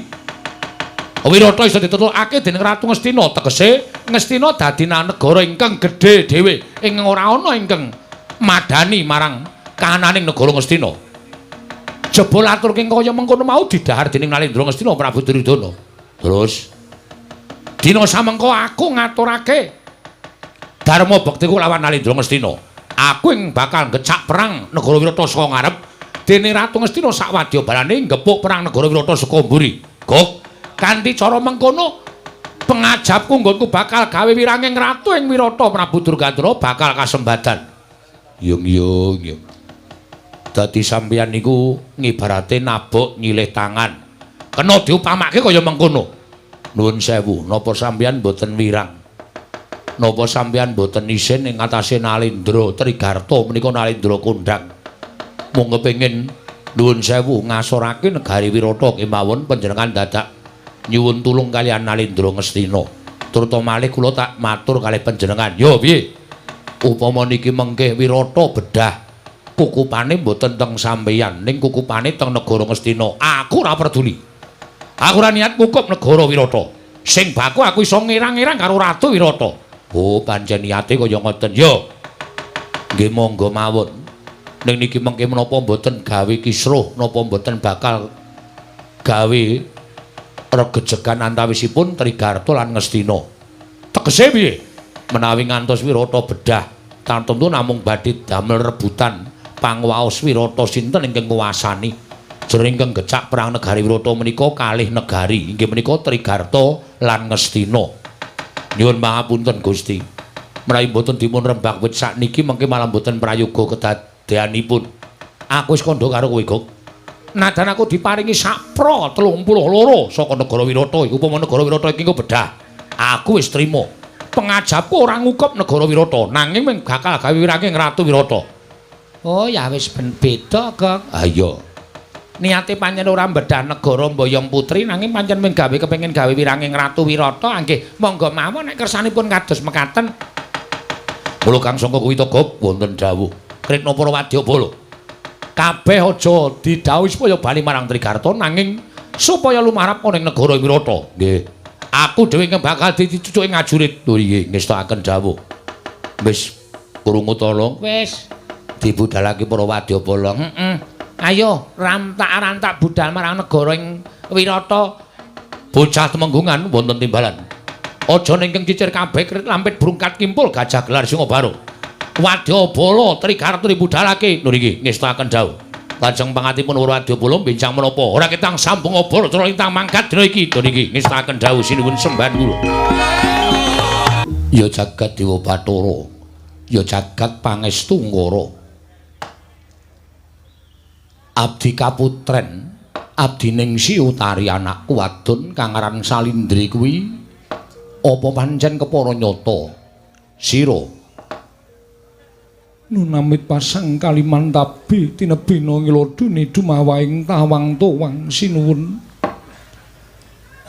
Wirata iso ditetukake dening Ratu Ngastina, tegese Ngastina dadi negara ingkang gedhe dhewe, ing ora ana ingkang madani marang kahananing negara Ngastina. Jebul atur ing kaya mengkono mau didhahar dening Nalindra Ngastina Prabu Duryudana. Terus dina samengko aku ngaturake dharma bektiku lawan Nalindra Ngastina. Aku ing bakal ngecak perang negara Wirata saka ngarep, dene Ratu Ngastina sak wadya balane nggepuk perang negara Wirata saka mburi. Gok, kanthi cara mengkono pengajapku nggonku bakal gawe wiranging ratu ing Wirata Prabu Durgandana bakal kasembadan. Yung yung yung. Dadi sampeyan niku ngibarate nabok nyilih tangan. Kena diupamake kaya mengkono. Nuwun sewu, napa sampeyan mboten wirang? Napa sampeyan mboten isin ing atase Nalindra Trigarta menika Nalindra kondhang? Mung kepengin nuwun sewu ngasorake negari Wirata kemawon panjenengan dadak nyuwun tulung kaliyan Nalindra Ngastina. Terutama malih kula tak matur kalih panjenengan. Yo piye? Upama niki mengke Wirata bedah kukupane mboten teng sampeyan, ning kukupane teng negara Ngastina. Aku ora peduli. Aku ora niat ngukup negara Wirata. Sing baku aku iso ngirang-ngirang karo Ratu Wirata. Oh, pancen niate kaya ngoten. Yo. Nggih monggo mawon. Ning niki mengke menapa mboten gawe kisruh, napa mboten bakal gawe regejegan antawisipun Trigarta lan Ngastina. Tegese piye? Menawi ngantos Wirata bedah, tantu namung badhe damel rebutan pangwaos Wirata sinten ingkang nguwasani. Jroning ingkang gecak perang negari Wirata menika kalih negari, inggih menika Trigarta lan Ngastina. Nyuwun pangapunten Gusti. Menawi mboten dipun rembak wit sakniki mengke malah mboten prayoga kedadeanipun. Aku wis kandha karo kowe, Gok. Nadan aku diparingi sapra 32 saka negara Wirata iku, upama negara Wirata iki engko bedah. Aku wis trima. Pengajapku ora ngukup negara Wirata, nanging mung bakal gawe wiranging Ratu Wirata. Oh ya wis ben beda, Gok. Ha iya. Niate pancen ora bedah negara mboyong putri, nanging pancen mung gawe kepengin gawe wiranging Ratu Wirata. Nggih, monggo mawon nek kersanipun kados mekaten. Mula kang sangka kuwi to, Gok, wonten dawuh. Kretna para wadyabala. Kabeh aja didhawuhi supaya bali marang Trigarta, nanging supaya lumarap ana ing negara Wirata. Nggih. Aku dhewe ingkang bakal dicucuki ngajurit. Lho nggih, ngestakaken dawuh. Wis krungu tolong. Wis dibudalake para wadyabala. Heeh. Ayo rantak-rantak budal marang negara ing Wirata. Bocah temenggungan wonten timbalan. Aja ningkeng cicir kabeh krit lampit brungkat kimpul gajah gelar Singabara. Wadyabala Trigarta dibudalake. Lho niki ngestakaken dawuh. Lajeng pangatipun wadyabala bincang menapa? Ora ketang sambung obor cara lintang mangkat dina iki. Lho niki ngestakaken dawuh sinuwun sembahan kula. Ya jagat Dewa Bathara, ya jagat Pangestu Ngara. Abdi kaputren, abdi Ningsi Utari anakku wadon kang aran Salindri kuwi apa pancen kepara nyata sira? Nunamit pasang Kalimantabi tinebina ngilodune dumawaing tawang towang sinuwun.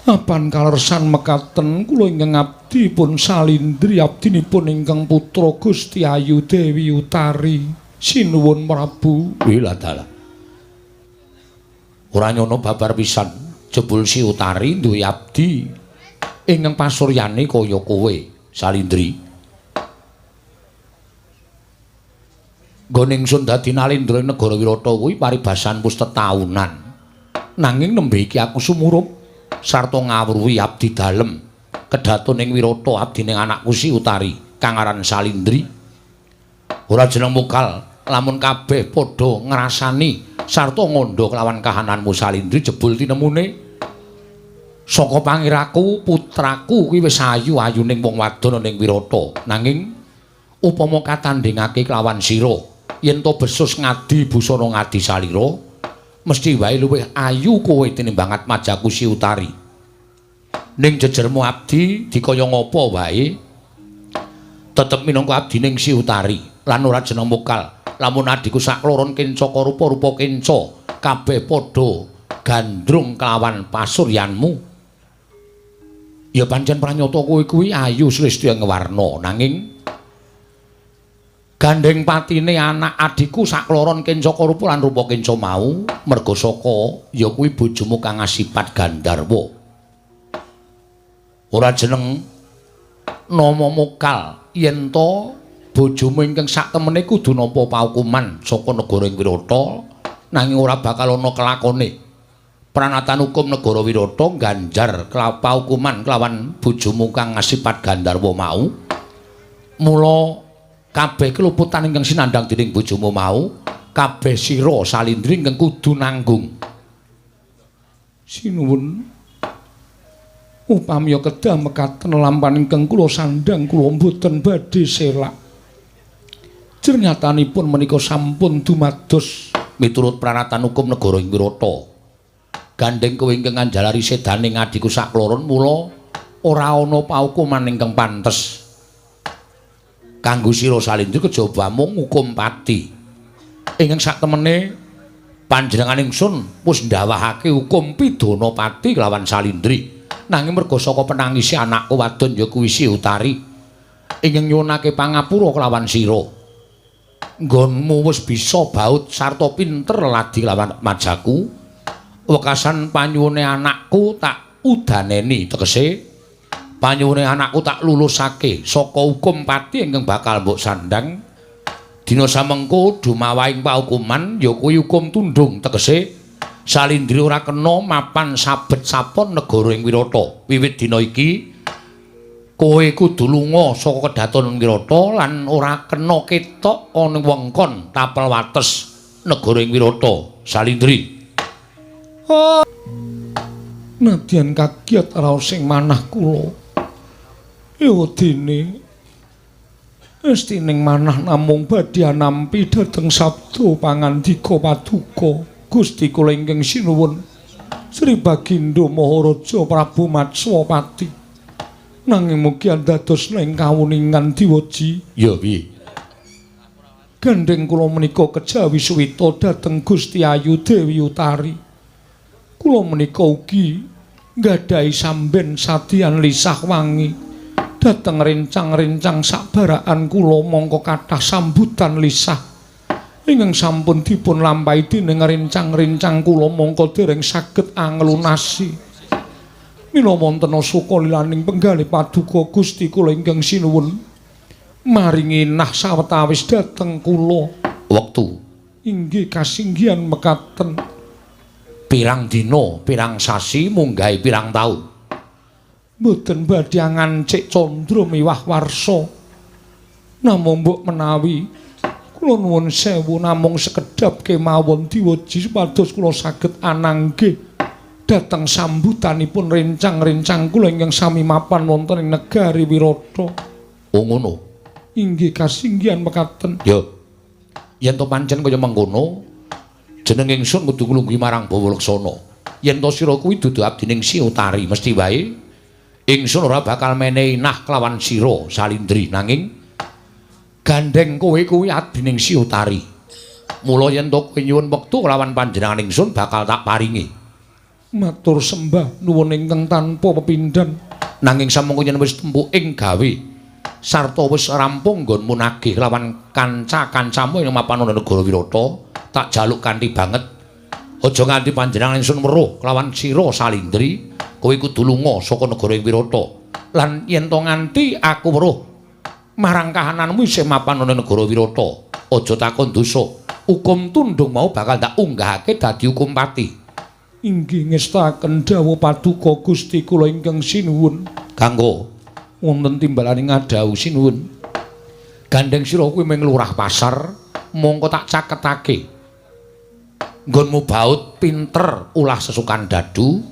Apan kalersan mekaten kula ingkang abdi pun Salindri abdinipun ingkang putra Gusti Ayu Dewi Utari sinuwun Prabu. Wiladalah. Ora nyono babar pisan jebul si Utari duwe abdi ingkang pasuryane kaya kowe Salindri. Nggone ingsun dadi Nalindra ing negara Wirata kuwi paribasan wis tetaunan. Nanging nembe iki aku sumurup sarta ngawruhi abdi dalem kedaton ing Wirata abdine anakku si Utari kang aran Salindri. Ora jeneng mokal lamun kabeh padha ngrasani sarta ngandha kelawan kahananmu Salindri jebul tinemune Saka pangiraku putraku kuwi wis ayu-ayuning wong wadon ning Wirata. Nanging upama katandhingake kelawan sira, yen to besus ngadi busana ngadi salira, mesti wae luwih ayu kowe tinimbang atmajaku Si Utari. Ning jejermu abdi dikaya ngapa wae tetep minangka abdining Si Utari lan ora jeneng mokal. Lamun adhiku sakloron kencaka rupa-rupa kenca kabeh padha gandrung kelawan pasuryanmu. Ya pancen pranyata kowe kuwi ayu srestya ngewarna, nanging gandeng patine anak adhiku sakloron kencaka rupa lan rupa kenca mau merga saka ya kuwi bojomu kang asipat Gandharwa. Ora jeneng nama mokal yen to bojomu ingkang sak temene kudu nampa paukuman saka negara ing Wirata, nanging ora bakal ana kelakone. Pranatan hukum negara Wirata ganjar paukuman kelawan bojomu kang asipat Gandharwa mau. Mula kabeh keluputan ingkang sinandhang dening bojomu mau, kabeh sira Salindri ingkang kudu nanggung. Sinuwun. Upami kedah mekaten lampahan ingkang kula sandhang kula mboten badhe selak. Jernyatanipun menika sampun dumados miturut pranatan hukum negara ing Wirata. Gandeng kowe ingkang anjalari sedaning adhiku sakloron, mula ora ana paukuman ingkang pantes kanggo sira Salindri kejaba mung hukum pati. Ingkang saktemene panjenengan ingsun wis ndawahake hukum pidana pati kelawan Salindri. Nanging merga saka penangise anakku wadon ya kuwi Si Utari ingkang nyuwunake pangapura kelawan sira. Nggonmu wis bisa baut sarta pinter ladi lawan majaku. Wekasan panyuwune anakku tak udaneni, tegese panyuwune anakku tak lulusake saka hukum pati ingkang bakal mbok sandhang. Dina samengko dumawahing paukuman ya kuwi hukum tundung, tegese Salindri ora kena mapan sabet sapon negara ing Wirata. Wiwit dina iki kowe kudu lunga saka kedaton Wirata lan ora kena ketok ana wengkon tapel wates negara ing Wirata. Salindri. Oh. Nadyan kagiat raos ing manah kula. Ewadene estining manah namung badhe anampi dhateng sabda pangandika paduka Gusti kula ingkang sinuwun Sri Bagindo Maharaja Prabu Matswapati. Nanging mugi andados ing kawuningan diwaji. Ya piye? Gandheng kula menika kejawi suwita dhateng Gusti Ayu Dewi Utari. Kula menika ugi nggadahi samben sadian lisah wangi dhateng rencang-rencang sakbarakan kula mongko kathah sambutan lisah ingkang sampun dipun lampahi dening rencang-rencang kula mongko dereng saged anglunasi. Mila wonten suka lilaning penggalih paduka Gusti kula ingkang sinuwun maringi nah sawetawis dhateng kula. Wektu inggih kasinggihan mekaten. Pirang dina, pirang sasi, munggahe pirang taun. Mboten badhe ngancik candra miwah warsa. Namung mbok menawi kula nuwun sewu namung sekedhap kemawon diwaji supados kula saged ananggih dhateng sambutanipun rencang-rencang kula ingkang sami mapan wonten ing negari Wirata. Oh ngono. Inggih kasinggihan mekaten. Ya. Yen to pancen kaya mengkono, jeneng ingsun kudu nglungguhi marang Bawa Laksana. Yen to sira kuwi dudu abdining Si Utari, mesti wae ingsun ora bakal menehi nah kelawan sira Salindri. Nanging gandeng kowe kuwi abdining Si Utari. Mula yen to kowe nyuwun wektu kelawan panjenengan ingsun bakal tak paringi. Matur sembah nuwun ingkang tanpa pepindhan. Nanging samengko yen wis tempuh ing gawe sarta wis rampung nggonmu nagih lawan kanca-kancamu ing mapan ana negara Wirata, tak jaluk kanthi banget. Aja nganti panjenengan ingsun weruh kelawan sira Salindri, kowe kudu lunga saka negara ing Wirata. Lan yen to nganti aku weruh marang kahananmu isih mapan ana negara Wirata, aja takon dosa. Hukum tundung mau bakal tak unggahake dadi hukum pati. Inggih ngestakaken dawuh paduka Gusti kula ingkang sinuwun. Kanggo wonten timbalane ngadhawuh sinuwun. Gandeng sira kuwi ming lurah pasar, mongko tak caketake. Nggonmu baut pinter ulah sesukan dadu,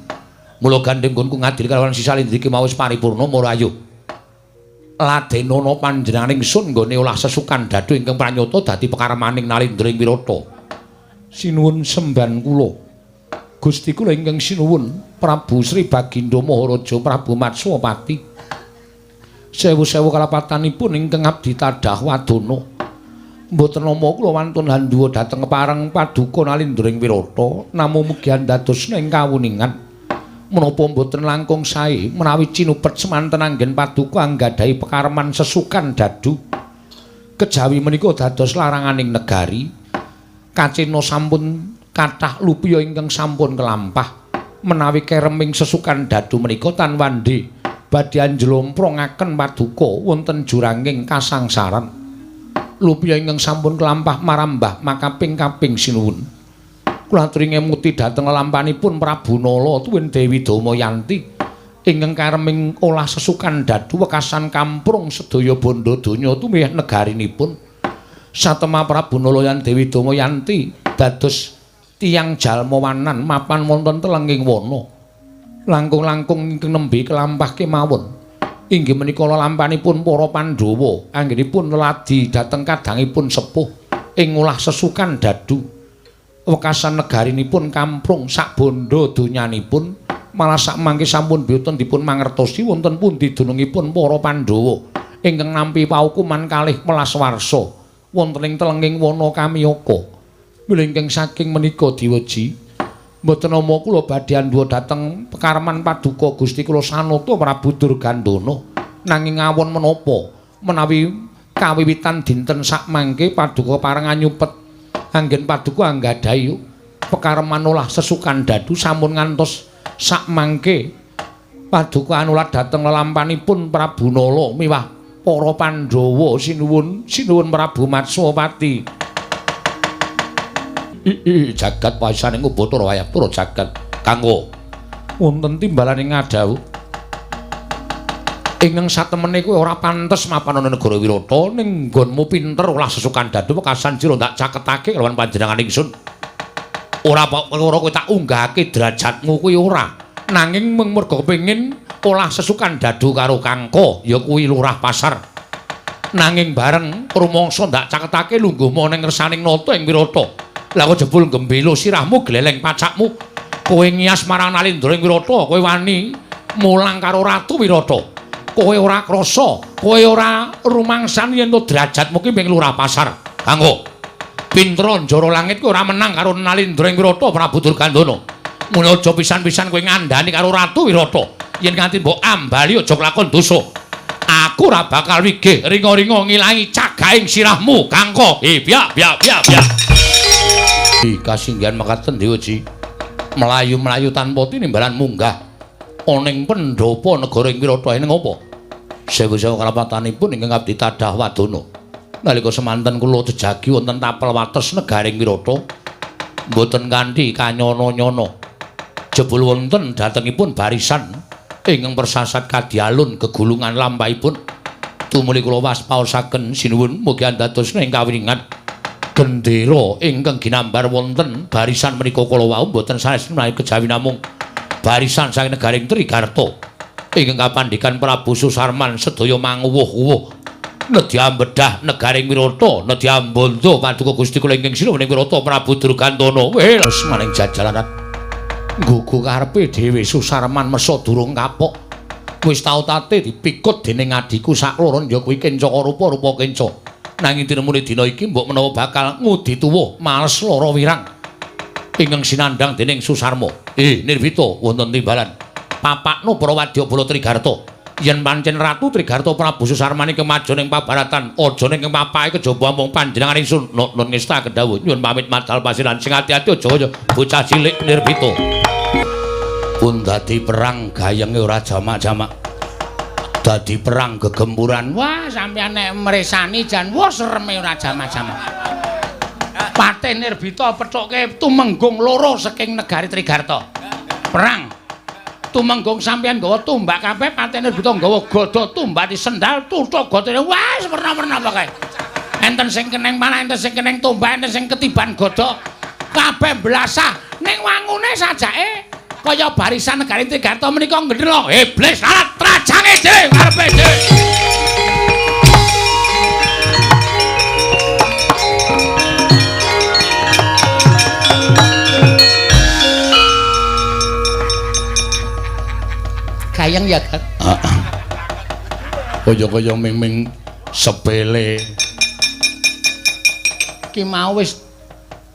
Mula gandeng nggonku ngadili kalawan sisalindri iki mau wis paripurna mula ayo. Ladenana panjenenganing sun nggone olah sesukan dadu ingkang pranyata dadi pekarmaning Nalindra ing Wirata. Sinuwun semban kula. Gusti kula ingkang sinuwun Prabu Sri Bagindo Maharaja Prabu Matswapati. Sewu-sewu kalapatanipun ingkang abdi tadah wadana. Mboten nama kula wantun handuwa dhateng kepareng paduka Nalindra ing Wirata, namung mugi andadosna ing kawuningan. Menapa mboten langkung sae menawi cinupet semanten anggen paduka anggadhahi pekarman sesukan dadu. Kejawi menika dados laranganing negari. Kacena sampun kathah lupiya ingkang sampun kelampah. Menawi kereming sesukan dadu menika tan wandhi badhe anjlomprongaken paduka wonten juranging kasangsaran. Lupiya ingkang sampun kelampah marambah makaping-kaping sinuwun. Kula aturi ngemuti dhateng lelampanipun Prabu Nala tuwin Dewi Damayanti ingkang kareming olah sesukan dadu wekasan kamprung sedaya bandha donya tumih negarinipun. Satema Prabu Nala lan Dewi Damayanti dados tiyang jalma wanan mapan wonten telenging wana. Langkung-langkung ingkang nembe kelampah kemawon inggih menika lelampanipun para Pandhawa anggenipun leladi dhateng kadangipun sepuh ing olah sesukan dadu. Wekasan negarinipun kamprung sak bandha donyanipun malah sak mangke sampun boten dipun mangertosi wonten pundi dunungipun para Pandhawa ingkang nampi paukuman kalih welas warsa wonten ing telenging wana Kamiyaka. Mila ingkang saking menika diweji mboten nama kula badhe andhuwa dhateng pekarman paduka Gusti kula Sanata Prabu Durgandana nanging awon menapa menawi kawiwitan dinten sak mangke paduka pareng anyupet anggen paduka anggadhahi pekarman olah sesukan dadu sampun ngantos sak mangke paduka anulat dhateng lelampanipun Prabu Nala miwah para Pandhawa sinuwun sinuwun Prabu Matswapati. Jagat waisaning Ubathara Wayapura jagat kanggo wonten timbalane ngadhawuh ingkang satemene kuwi ora pantes mapan ana negara Wirata ning nggonmu pinter olah sesukan dadu wekasan jero ndak caketake kelawan panjenengan ingsun. Ora ora kowe tak unggahake derajatmu kuwi ora, nanging mung merga kepengin olah sesukan dadu karo Kangko ya kuwi lurah pasar. Nanging bareng rumangsa ndak caketake lungguhmu ning ngersaning nata ing Wirata. Lah kok jebul gembelo sirahmu gleleng pacakmu kowe ngias marang Nalindra ing Wirata, kowe wani mulang karo Ratu Wirata. Kowe ora krasa, kowe ora rumangsan yen to derajatmu ki ming lurah pasar. Kanggo pintra njara langit kowe ora menang karo Nalindra ing Wirata Prabu Durgandana. Mula aja pisan-pisan kowe ngandani karo Ratu Wirata. Yen nganti mbok ambali aja kelakon dosa. Aku ora bakal wigih ringa-ringa ngilangi cagaing sirahmu, Kangko. Biak biak biak biak. Kasinggihan mekaten Dewaji. Melayu-melayu tanpa tinimbalan munggah oning pendhapa negara ing Wirata ing apa? Sewu-sewu kalapatanipun ingkang abdi tadah wadana. Nalika semanten kula jejagi wonten tapel wates negaring Wirata, mboten kanthi kanyana-nyana. Jebul wonten dhatengipun barisan ingkang persasat kadialun gegulungan lampahipun. Tumuli kula waspaosaken sinuwun mugi andadosna ing kawiningan gendera ingkang ginambar wonten barisan menika kala wau mboten sanes menawi kejawi namung barisan saking negaring Trigarta ingkang kapandikan Prabu Susarman sedaya manguwuh-uwuh nedya bedah negaring Wirata nedya mbandha paduka Gusti kula ingkang sinuwun ing Wirata Prabu Durgandana. Wis maning jajalanan nggugu karepe dhewe Susarman mesa durung kapok wis tau tate dipikut dening adhiku sakloron ya kuwi Kencaka rupa-rupa kenca. Nanging tinemune dina iki mbok menawa bakal ngudi tuwuh males lara wirang ingkang sinandhang dening Susarma. Nirbita wonten timbalan papakno para wadyabala Trigarta. Yen pancen Ratu Trigarta Prabu Susarmani kemajon ing pabaratan aja ning papake kejaba amung panjenengan ingsun. Nun ngestakaken dawuh nyuwun pamit madal pasiran sing ati-ati aja kaya bocah cilik Nirbita. Pun dadi perang gayenge ora jamak-jamak. Dadi perang gegempuran. Wah, sampeyan nek mresani jan wah sereme ora jamak-jamak. Patih Nirbita pethuke tumenggung loro saking negari Trigarta. Perang. Tumenggung sampeyan nggawa tombak kabeh, Patih Nirbita nggawa gada tombak disendal tutuk godane. Wah, werna-werna pokoke. Enten sing keneng panah, enten sing keneng tombak, enten sing ketiban gada. Kabeh blasah ning wangune sajake Kaya barisan negari Trigarta menika ngendela. Iblis larat trajange dhewe karepe dhewe. Kayang ya, Kang. Heeh. Kaya-kaya ming-ming sepele. Ki mau wis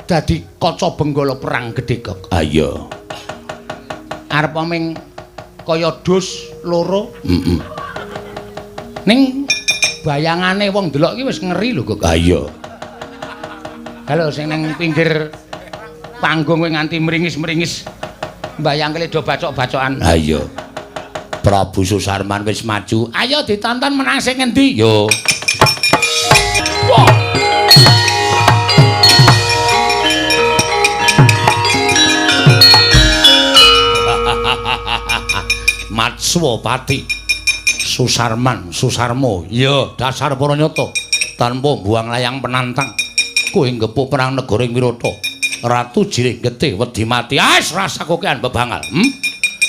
dadi kaca benggala perang gedhe, Gok. Ha iya. Arep ming kaya dus loro. Heeh. Ning bayangane wong ndelok iki wis ngeri lho, Gok. Ha iya. Halo sing nang pinggir panggung kowe nganti mringis-mringis mbayangke do bacok-bacokan. Ha iya. Prabu Susarman wis maju. Ayo ditonton menang sing ngendi? Yo. Wah. Matswapati Susarman Susarmo. Ya, dasar para nyata. Tanpa buang layang penantang. Kowe ngepuk perang negara ing Wirata. Ratu jirih getih wedi mati. Ais rasaku kean bebangal.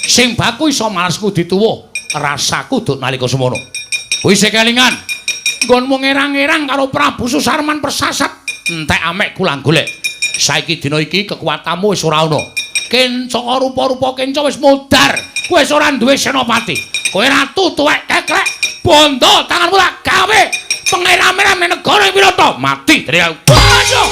Sing baku iso malesku dituwuh, rasaku duk nalika semono. Kuwi isih kelingan. Nggonmu ngerang-erang karo Prabu Susarman persasat, entek amek kulang golek. Saiki dina iki kekuatanmu wis ora ana. Kenca rupa-rupa kenca wis mudhar. Kowe wis ora duwe senopati. Kowe ratu tuwek keklek, bondo tanganmu tak gawe pengeram-eram ning negara Wirata. Mati dene aku. Waduh.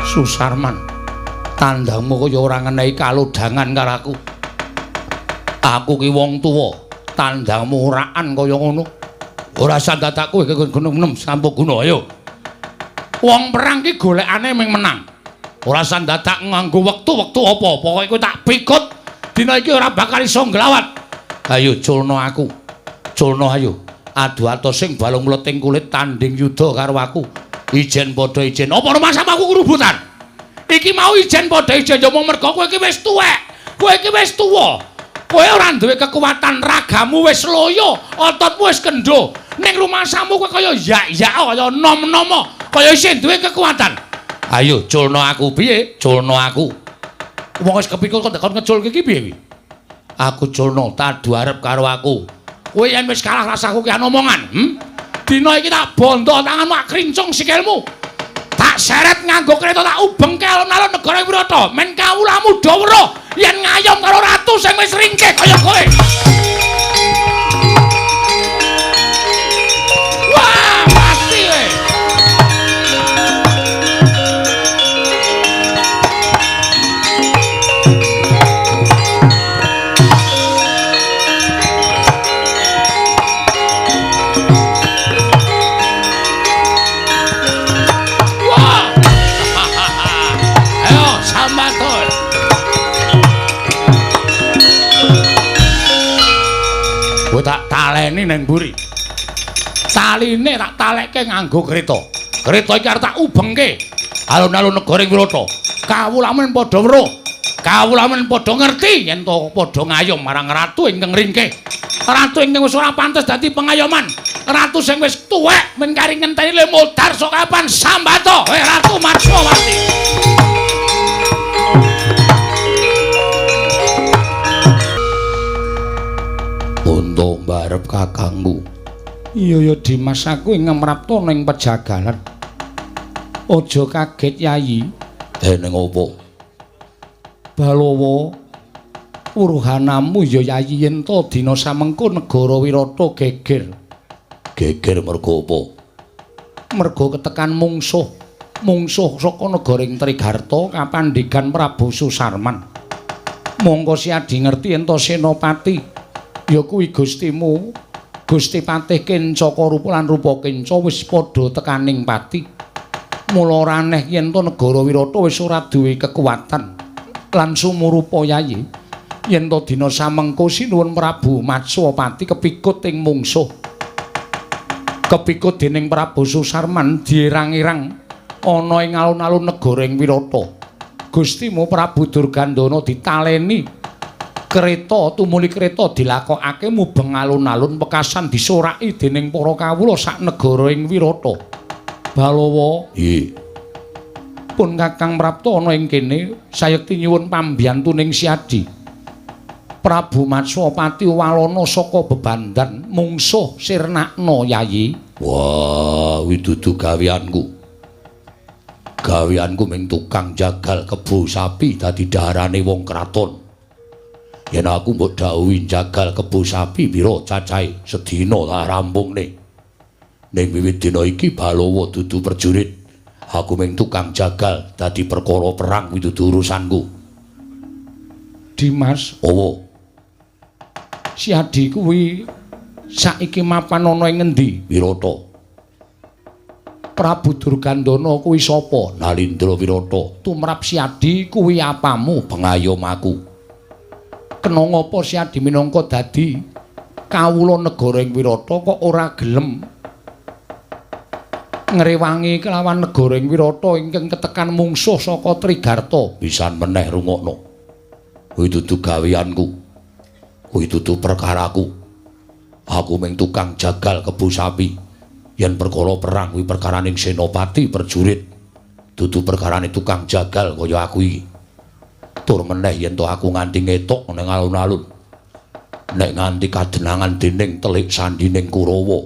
Susarman, tandangmu kaya ora ngenehi kalodhangan karo aku. Aku ki wong tuwa, tandangmu oraan kaya ngono. Ora sandadak kowe gunung sampun guna ayo. Wong perang ki golekane ming menang. Ora sandadak nganggo wektu-wektu apa, pokoke kowe tak pikut dina iki ora bakal iso nglawat. Ayo culno aku. Culno ayo. Adu atos sing balung mleting kulit tanding yuda karo aku. Ijen padha ijen. Apa rumangsamu aku kerubutan? Iki mau ijen padha ijen ya mung merga kowe iki wis tuwek. Kowe iki wis tuwa. Kowe ora duwe kekuatan, ragamu wis loyo, ototmu wis kendho. Ning rumangsamu kowe kaya yak-yak, kaya nom-nomo, kaya isih duwe kekuatan. Ayo culno aku piye? Culno aku. Wong wis kepikul kok kon ngeculke iki piye iki? Aku culno tadu arep karo aku. Kowe yen wis kalah rasaku ki omongan, Dina iki tak bondo tanganmu, tak krincung sikilmu. Tak seret nganggo kereta tak ubengke alun-alun negara Wirata. Men kawulamu do weruh yen ngayom karo ratu sing wis ringkih kaya kowe. Wah, mati kowe. Kowe tak taleni ning mburi. Taline tak talekke nganggo kereta. Kereta iki arep tak ubengke alun-alun negara Wirata. Kawulamen padha weruh. Kawulamen padha ngerti yen to padha ngayom marang ratu ingkang ringkih. Ratu ingkang wis ora pantes dadi pengayoman. Ratu sing wis tuwek men kari ngenteni le modar sok kapan sambato. Ratu Matswawati. Untuk mbarep kakangku. Iya ya Dimas, aku ing ngemrapta ning pejagalan. Aja kaget Yayi. Ning opo? Balawa Wuruhanamu ya Yayi yen to dina samengko negara Wirata geger. Geger mergo apa? Mergo ketekan mungsuh. Mungsuh saka negara ing Trigarta kapandigan Prabu Susarman. Mongko Siadi ngerti yen to senopati ya kuwi Gustimu Gusti Patih Kencaka Rupa lan Rupa Kenca wis padha tekaning pati. Mula ora aneh yen to negara Wirata wis ora duwe kekuatan lan sumurupa Yayi. Yen to dina samengko sinuwun Prabu Matswapati kepikut ing mungsuh. Kepikut dening Prabu Susarman dierang-erang ana ing alun-alun negara ing Wirata. Gustimu Prabu Durgandana ditaleni kereta tumuli kereta dilakokake mubeng alun-alun pekasan disoraki dening para kawula sak negara ing Wirata. Balawa, nggih. Pun Kakang prapta ana ing kene sayekti nyuwun pambiyantuning Siadi. Prabu Matswapati walana saka bebandan mungsuh sirnakna Yayi. Wah, kuwi dudu gaweanku. Gaweanku ming tukang jagal kebo sapi dadi daharane wong kraton. Yen aku mbok dhawuhi jagal kebo sapi pira cacahe sedina tak rampungne. Ning wiwit dina iki Balawa dudu prajurit. Aku ming tukang jagal dadi perkara perang kuwi dudu urusanku. Dimas, owo. Siadi kuwi saiki mapan ana ing ngendi? Wirata. Prabu Durgandana kuwi sapa? Nalindra Wirata. Tumrap Siadi kuwi apamu? Pengayom aku. Kena ngapa Siadi minangka dadi kawula negara ing Wirata kok ora gelem ngrewangi kelawan negara ing Wirata ingkang ketekan mungsuh saka Trigarta? Pisan meneh rungokno. Kuwi dudu gaweanku. Kuwi dudu perkaraku. Aku mung tukang jagal kebo sapi. Yen perkara perang kuwi perkaraning senopati prajurit. Dudu perkarane tukang jagal kaya aku iki. Tur meneh yen to aku nganti ngetok ning alun-alun. Nek nganti kadenangan dening telik sandining Kurawa.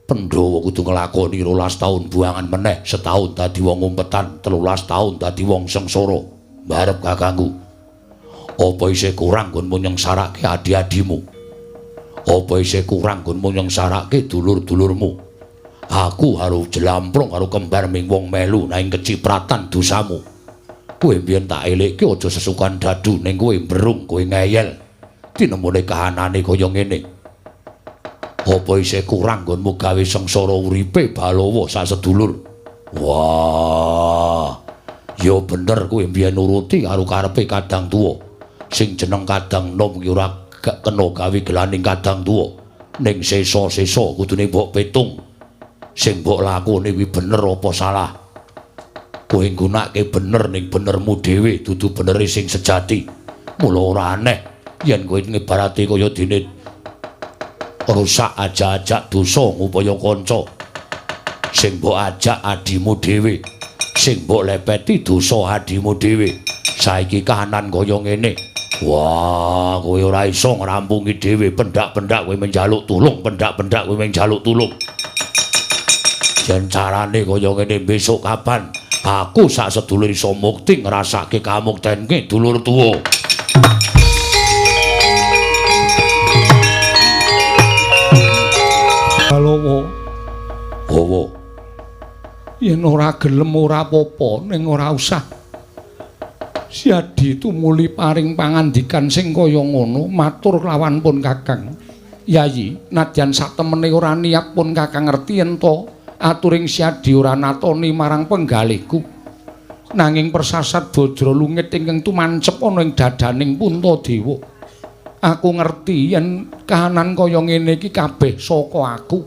Pandhawa kudu nglakoni 12 taun buangan meneh, setahun dadi wong umpetan, 13 taun dadi wong sengsara. Mbarep kakangku. Apa isih kurang nggonmu nyengsarake adi-adimu? Apa isih kurang nggonmu nyengsarake dulur-dulurmu? Aku karo jelamprung karo kembar ming wong melu nang kecipratan dosamu. Kowe mbiyen tak elekke aja sesukan dadu ning kowe mbrung, kowe ngeyel. Tinemune kahanane kaya ngene. Apa isih kurang nggonmu gawe sengsara uripe Balawa sak sedulur? Wah. Ya bener kowe mbiyen nuruti karo karepe kadang tuwa. Sing jeneng kadang nom ki ora kena gawe gelaning kadang tuwa. Ning sesa-sesa kudune mbok petung. Sing mbok lakoni kuwi bener apa salah? Kowe nggunakake bener ning benermu dhewe, dudu benere sing sejati. Mula ora aneh yen kowe ngibarate kaya dene rusak ajak-ajak dosa ngupaya kanca. Sing mbok ajak adimu dhewe, sing mbok lepeti dosa adimu dhewe. Saiki kahanan kaya ngene. Wah, kowe ora iso ngrampungi dhewe, pendak-pendak kowe menjaluk tulung, pendak-pendak kowe menjaluk tulung. Yen carane kaya ngene besok kapan aku sak sedulur iso mukti ngrasake kamuktenke dulur tuwa. Balawa. Owo. Yen ora gelem ora apa-apa, ning ora usah Siadi tumuli paring pangandikan sing kaya ngono matur kelawan pun Kakang. Yayi, nadyan satemene ora niat pun Kakang ngerti yen to aturing Siadi ora natoni marang penggalihku. Nanging persasat bajra lungit ingkang tumancep ana ing dadaning Puntadewa. Aku ngerti yen kahanan kaya ngene iki kabeh saka aku.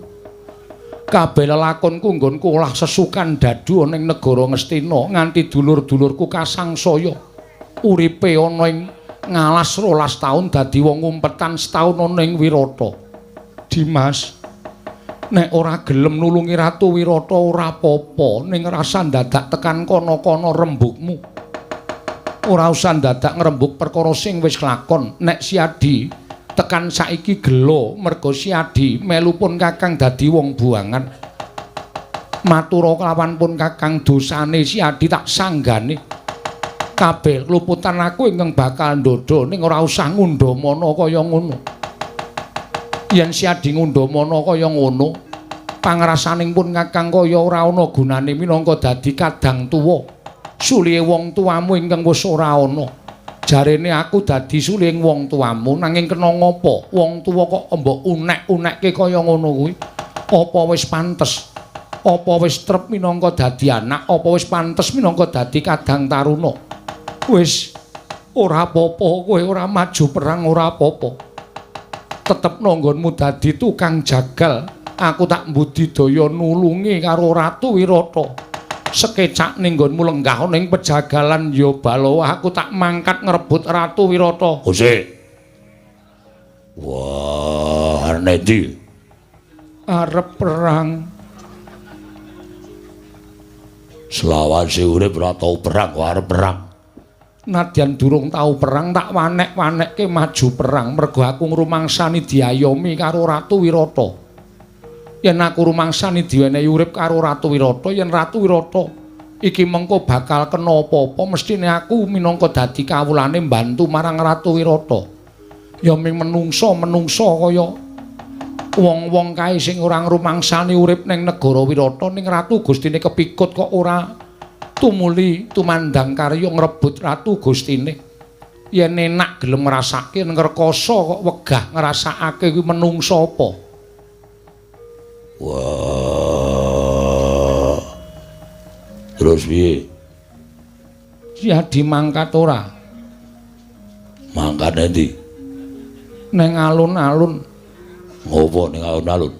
Kabeh lelakonku nggonku olah sesukan dadu ana ing negara Ngastina nganti dulur-dulurku kasangsaya. Uripe ana ing ngalas 12 taun dadi wong umpetan setaun ana ing Wirata. Dimas, nek ora gelem nulungi Ratu Wirata ora apa-apa, ning rasa ndadak tekan kono-kono rembugmu. Ora usah ndadak ngrembug perkara sing wis kelakon. Nek Siadi tekan saiki gelo mergo Siadi melu pun Kakang dadi wong buangan. Matura kelawan pun Kakang dosane Siadi tak sanggane. Kabeh luputan aku ingkang bakal ndhodha ning ora usah ngundhamana kaya ngono. Yen Siadi ngundhamana kaya ngono, pangrasaning pun Kakang kaya ora ana gunane minangka dadi kadang tuwa. Sulihe wong tuamu ingkang wis ora ana. Jarene aku dadi sulihe wong tuamu nanging kena ngapa? Wong tuwa kok mbok unek-unekke kaya ngono kuwi? Apa wis pantes? Apa wis trep minangka dadi anak? Apa wis pantes minangka dadi kadang taruna? Wis ora apa-apa, kowe ora maju perang ora apa-apa. Tetep nanggonmu dadi tukang jagal. Aku tak mbudidaya nulungi karo Ratu Wirata. Sekecak ning nggonmu lenggah ana ing pejagalan ya Balawa, aku tak mangkat ngrebut Ratu Wirata. Hose. Wah, arep ndi? Arep perang. Selawase urip ora tau perang, kok arep perang. Nadyan durung tau perang tak wanek-wanekke maju perang mergo aku ngrumangsani diayomi karo Ratu Wirata. Yen aku rumangsani diwenehi urip karo Ratu Wirata, yen Ratu Wirata iki mengko bakal kena apa-apa mestine aku minangka dadi kawulane mbantu marang Ratu Wirata. Ya ming menungsa-menungsa kaya wong-wong kae sing ora ngrumangsani urip ning negara Wirata, ning Ratu Gustine kepikut kok ora tumuli tumandang karya ngrebut Ratu Gustine. Yen enak gelem ngrasake, ngrekoso kok wegah ngrasakake kuwi menungsa apa? Wah. Terus piye? Siadi mangkat ora? Mangkat endi? Neng alun-alun. Ngopo ning alun-alun?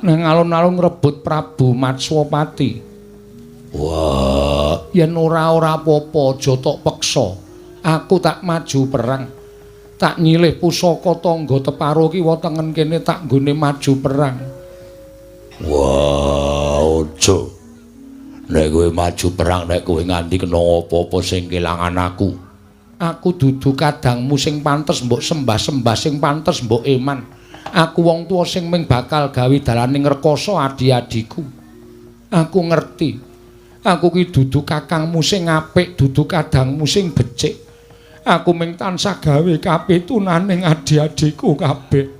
Neng alun-alun ngrebut Prabu Matswapati. Wah, yen ora-ora apa-apa aja tok peksa. Aku tak maju perang. Tak nyilih pusaka tangga teparo kiwa tengen kene tak nggone maju perang. Wah, aja. Nek kowe maju perang, nek kowe nganti kena apa-apa sing kelangan aku. Aku dudu kadangmu sing pantes mbok sembah-sembah, sing pantes mbok eman. Aku wong tuwa sing ming bakal gawe dalaning rekoso adi-adiku. Aku ngerti. Aku ki dudu kakangmu sing apik, dudu kadangmu sing becik. Aku ming tansah gawe kapitunaning adi-adiku kabeh.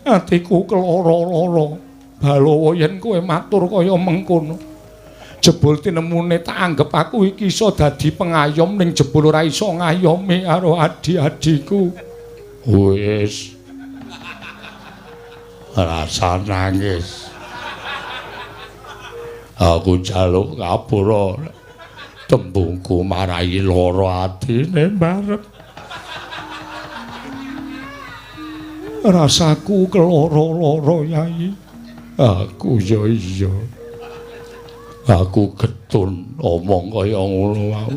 Atiku keloro-loro. Balawa yen kowe matur kaya mengkono. Jebul tinemune tak anggep aku iki iso dadi pengayom ning jebul ora iso ngayomi karo adi-adiku. Wis. Rasa nangis. Aku njaluk ngapura. Tembungku marai lara atine barep. Rasaku keloro-loro, Yai. Aku ya iya. Aku getun omong kaya ngono wau.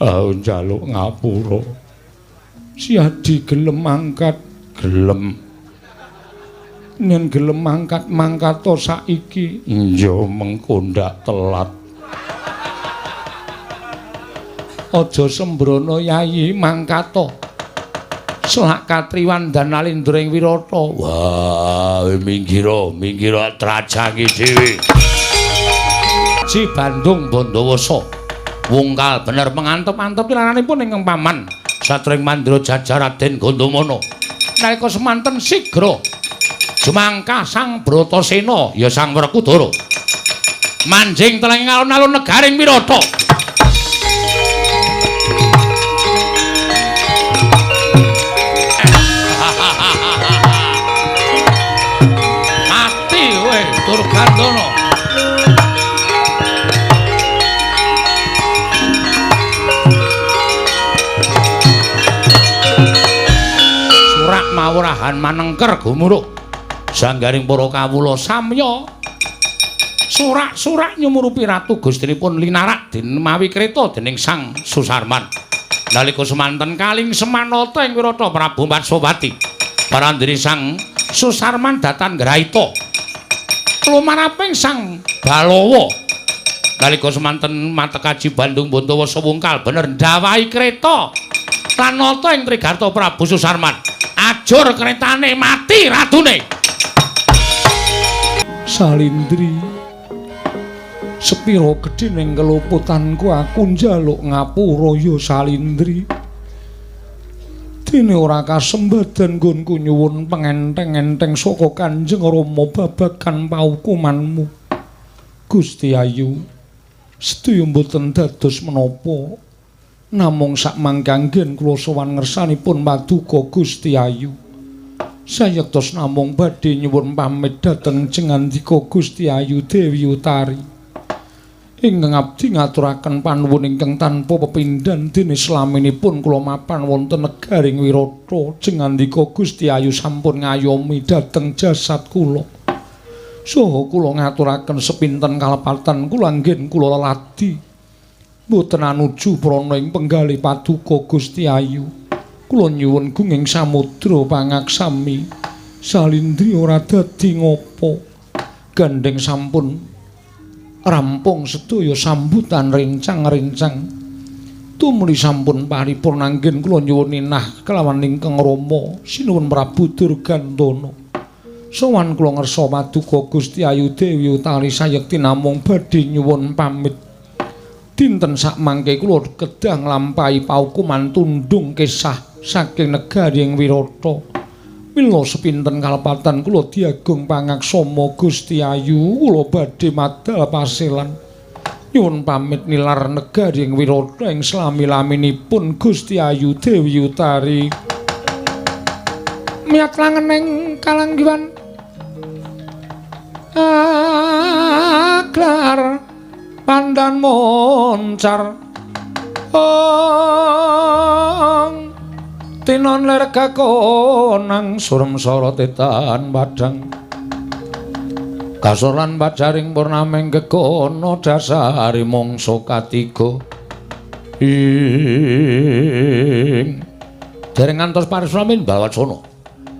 Aku njaluk ngapura. Siadi gelem mangkat, gelem. Yen gelem mangkat mangkato saiki. Iya mengko ndak telat. Aja sembrono Yayi, mangkato. Selak katriwandan Nalindra ing Wirata. Wah, minggira, minggira trajangi dhewe. Ji Bandung Bondowoso. Wungkal bener pengantep-antep tilananipun ingkang paman Satring Mandra Jajar Raden Gondomono. Nalika semanten sigra jumangkah Sang Bratasena ya Sang Werkudara manjing teleng alun-alun negaring Wirata. Mati kowe Durgandana. Surak mawurahan manengker gumuruh sanggaring para kawula samya surak-surak nyumurupi Ratu Gustinipun linarak dinemawi kreta dening Sang Susarman. Nalika semanten kaling semanata ing Wirata Prabu Matswapati parandene Sang Susarman datan ngraita lumaraping Sang Balawa. Nalika semanten matekaji Bandung Bondowoso wungkal bener ndawahi kreta lan nata ing Trigarta Prabu Susarman. Ajur kretane mati ratune. Salindri Sepira gedhening keluputanku aku njaluk ngapura ya Salindri. Dene ora kasembadan nggonku nyuwun pengenteng-enteng saka Kanjeng Rama babagan paukumanmu. Gusti Ayu, sedaya mboten dados menapa. Namung sakmangke anggen kula sowan ngersanipun paduka Gusti Ayu. Sayektos namung badhe nyuwun pamit dhateng jengandika Gusti Ayu Dewi Utari. Ingkang abdi ngaturaken panuwun ingkang tanpa pepindhan dene slaminipun kula mapan wonten negaring Wirata. Jengandika Gusti Ayu sampun ngayomi dhateng jasad kula. Saha kula ngaturaken sepinten kalepatan kula anggen kula leladi. Mboten anuju prana ing penggalih paduka Gusti Ayu. Kula nyuwun gunging samudra pangaksami. Salindri ora dadi ngopo. Gandheng sampun rampung sedaya sambutan rencang-rencang. Tumuli sampun paripurna anggen kula nyuwun ninah kelawan ingkang Rama sinuwun Prabu Durgantana. Sowan kula ngersa paduka Gusti Ayu Dewi Utari sayekti namung badhe nyuwun pamit. Dinten sakmangke kula kedah nglampahi paukuman tundhung kesah saking negari ing Wirata. Mila sepinten kalepatan kula diagung pangaksama Gusti Ayu, kula badhe madal paselan. Nyuwun pamit nilar negari ing Wirata ing slami-laminipun Gusti Ayu Dewi Utari. Miyat langening kalanggiwan aglar pandan moncar ong tinon ler kakonang surem sorotetan padang kasor lan pajaring purnaming gegono dasari mangsa katiga ing dereng ngantos parisramin balwacana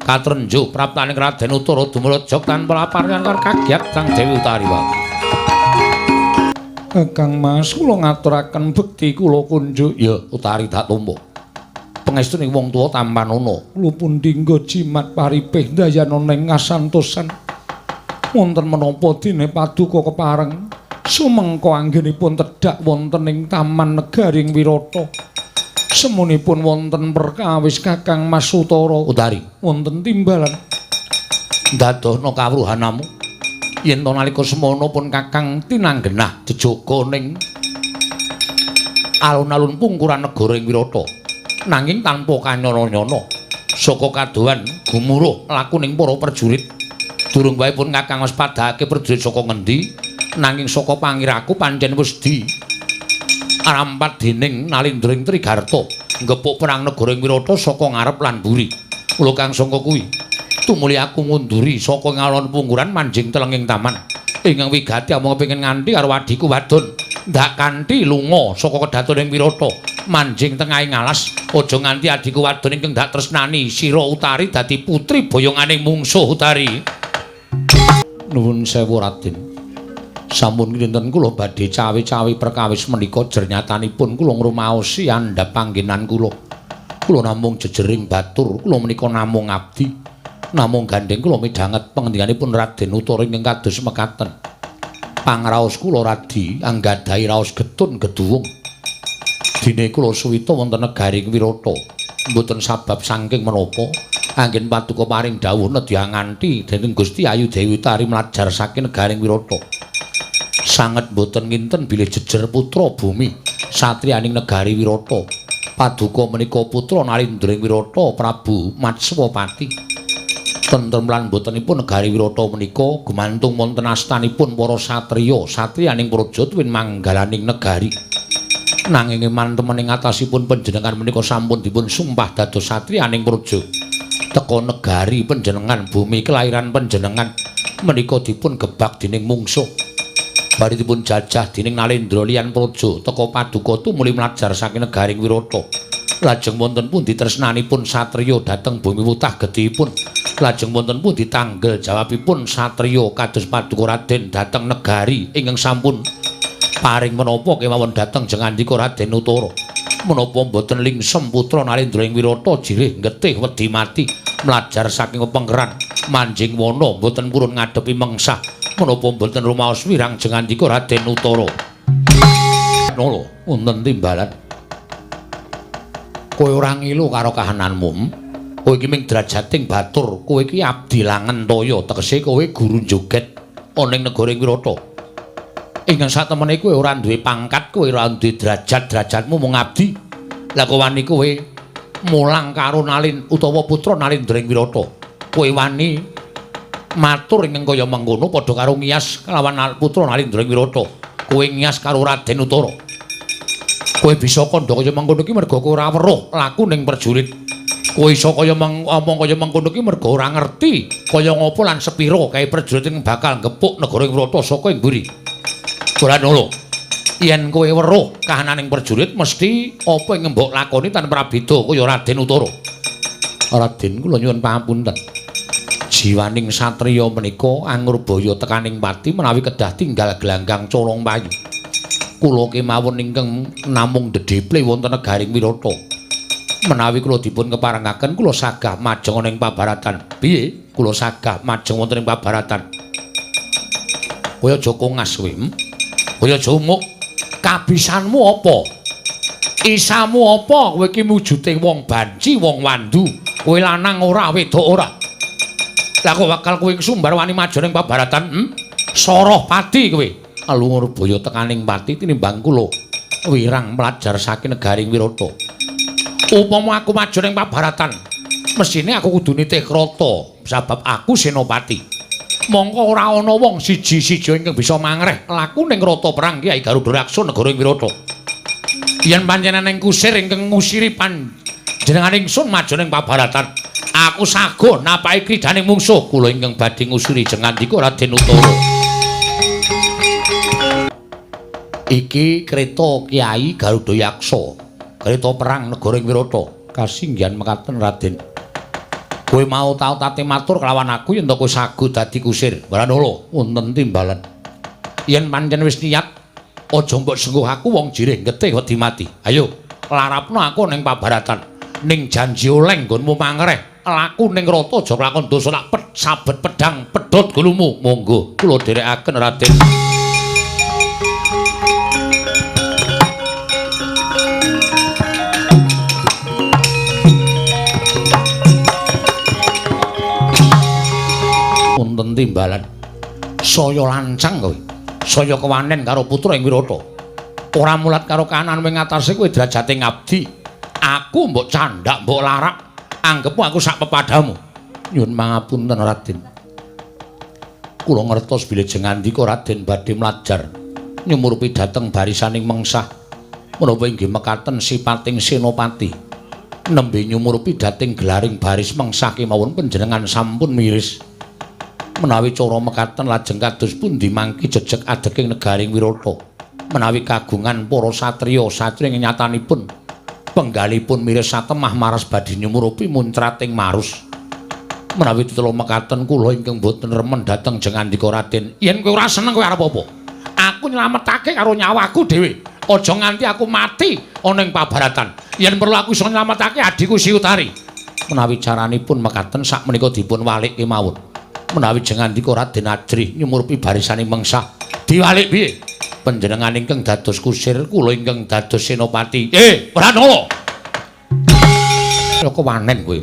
katrenjo praptaning Raden Utara dumrejog tanpa lapar lan kagiat Sang Dewi Utari wae. Kang Mas, kula ngaturaken bekti kula kunjuk. Ya Utari tak tampa. Pangestuning wong tuwa tampanana. Kula pundi nggo jimat paripih ndayana ing ngasantosan. Wonten menapa dene paduka kepareng sumengko anggenipun tedhak wonten ing Taman Negaring Wirata. Semunipun wonten perkawis Kakang Mas Utara. Utari wonten timbalan ndadohna kawruhanamu yen to nalika semono pun Kakang tinanggenah jejaga ning alun-alun pungkuran negara ing Wirata. Nanging tanpa kanyana-nyana saka kadohan gumuruh lakuning para prajurit. Durung wae pun Kakang wis padhake prajurit saka ngendi, nanging saka pangiraku pancen wis di rampat dening Nalindra ing Trigarta nggepuk perang negara ing Wirata saka ngarep lan mburi. Kula kang sangka kuwi tumuli aku ngunduri saka ngalon pungkuran manjing telenging taman. Ingkang wigati amung kepengin nganti karo adhiku wadon ndak kanthi lunga saka kedaton ing Wirata manjing tengahing alas. Aja nganti adhiku wadon ingkang ndak tresnani sira Utari dadi putri boyonganing mungsuh Utari. Nuwun sewu Raden. Sampun kinten kula badhe cawi-cawi perkawis menika jernyatanipun kula ngrumaosi andhap panggenan kula. Kula namung jejering batur, kula menika namung abdi. Namung gandheng kula midhanget pangendinganipun Raden Utara ingkang kados mekaten. Pangraos kula radi anggadhahi raos getun geduwung. Dene kula suwita wonten negaring Wirata. Mboten sabab saking menapa anggen paduka paring dawuh nedya nganti dening Gusti Ayu Dewi Utari mlajar saking negaring Wirata. Sanget mboten nginten bilih jejer putra bumi satriyaning negari Wirata. Paduka menika putra Nalindra ing Wirata Prabu Matswapati. Tentrem lan mbotenipun negari Wirata menika gumantung wonten astanipun para satriya, satriyaning praja tuwin manggalaning negari. Nanging eman temen ing atasipun panjenengan menika sampun dipun sumpah dados satriyaning praja. Teka negari panjenengan, bumi kelahiran panjenengan menika dipun gebak dening mungsuh. Bari dipun jajah dening Nalendra liyan praja teka paduka tumuli mlajar saking negaring Wirata. Lajeng wonten pundi tresnanipun satriya dhateng bumi wutah gedhipun. Lajeng wonten pundi tanggel jawabipun satriya kados paduka Raden dhateng negari ingkang sampun paring menapa kemawon dhateng jengandika Raden Utara. Menapa mboten lingsem putra Nalendra ing Wirata jirih getih wedi mati mlajar saking pengkeran manjing wana mboten purun ngadepi mengsah. Menapa mboten rumaos wirang jengandika Raden Utara? Nolo, wonten timbalan. Kowe ora ngilu karo kahananmu. Kowe iki ming drajating batur, kowe iki abdi langen toya, tegese kowe guru joget ana ing negara Wirata. Ingkang satemene kowe ora duwe pangkat, kowe ora duwe derajat, derajatmu mung abdi. Lah kok wani kowe mulang karo Nalin utawa putra Nalindra ing Wirata? Kowe wani matur ingkang kaya mengkono padha karo ngiyas kelawan putra Nalindra ing Wirata. Kowe ngiyas karo Raden Utara. Kowe bisa kandha kaya mengkono iki merga kowe ora weruh laku ning prajurit. Kowe iso kaya ngomong kaya mengkono iki merga ora ngerti kaya ngopo lan sepira kae prajurit ing bakal gepuk negara Wirata saka ing mburi. Ora nolo. Yen kowe weruh kahananing prajurit mesti apa ing mbok lakoni tanpa prabeda kaya Raden Utara. Raden kula nyuwun pangapunten. Jiwaning satriya menika angurbaya tekaning pati menawi kedah tinggal glanggang colong payu. Kula kemawon ingkang namung dedeple wonten negaring Wirata. Menawi kula dipun keparengaken kula sagah majeng ing pabaratan. Piye? Kula sagah majeng wonten ing pabaratan. Kowe aja kongas kowe. Kowe aja umuk. Kabisanmu apa? Isamu apa? Kowe iki wujude wong banci, wong wandu. Kowe lanang ora, wedok ora. Lah kok bakal kowe sumbar wani maju ning pabaratan? Soroh pati kowe. Alungurbaya tekaning pati tinimbang kula wirang pelajar saking negaring Wirata. Upama aku maju ning pabaratan, mesine aku kudu nitih krata sabab aku senopati. Mongko ora ana wong siji-siji ingkang bisa mangreh laku ning rata perang Kyai Garuda Raksa negara ing Wirata. Yen panjenengan ing kusir ingkang ngusiri panjenengan ingsun maju ning pabaratan, aku sago napaki kridaning mungsuh kula ingkang badhe ngusiri jengandika Raden Utara. Iki kreta Kyai Garuda Yaksa, kreta perang negara ing Wirata. Kasinggihan mekaten Raden. Kowe mau tau tate matur kelawan aku yen kowe sago dadi kusir. Baranolo, wonten timbalan. Yen pancen wis niat aja mbok sengguh aku wong jirih getih wedi mati. Ayo, larapno aku ning pabaratan. Ning janji oleh nggonmu mangreh laku ning rata aja lakon dosa tak sabet pedang pedhot gulumu. Monggo kula dherekaken Raden. Wonten timbalan. Saya lancang kowe. Saya kewanen karo putra ing Wirata. Ora mulat karo kahanan wing atase kowe derajate ngabdi. Aku mbok candhak, mbok larak, anggepmu aku sak pepadamu. Nyuwun pangapunten Raden. Kula ngertos bilih jengandika Raden badhe mlajar nyumurupi dhateng barisaning mengsah. Menapa inggih mekaten sipating senopati. Nembe nyumurupi dhateng gelaring baris mengsah kemawon panjenengan sampun miris. Menawi cara mekaten lajeng kados pundi mangki jejeg adeking negaring Wirata. Menawi kagungan para satriya-satriya ing nyatanipun penggalipun miris satemah maras badhe nyumurupi muncrating marus. Menawi tetela mekaten kula ingkang boten remen dhateng jengandika Raden. Yen kowe ora seneng kowe arep apa? Aku nylametake karo nyawaku dhewe. Aja nganti aku mati ana ing pabaratan. Yen perlu aku iso nylametake adhiku Si Utari. Menawi caranipun mekaten sakmenika dipun walik kemawon. Menawi jengandika Raden Ajrih nyumurupi barisane mengsah, diwalik piye? Panjenengan ingkang dados kusir, kula ingkang dados senopati. Pranala. Kok wanen kowe?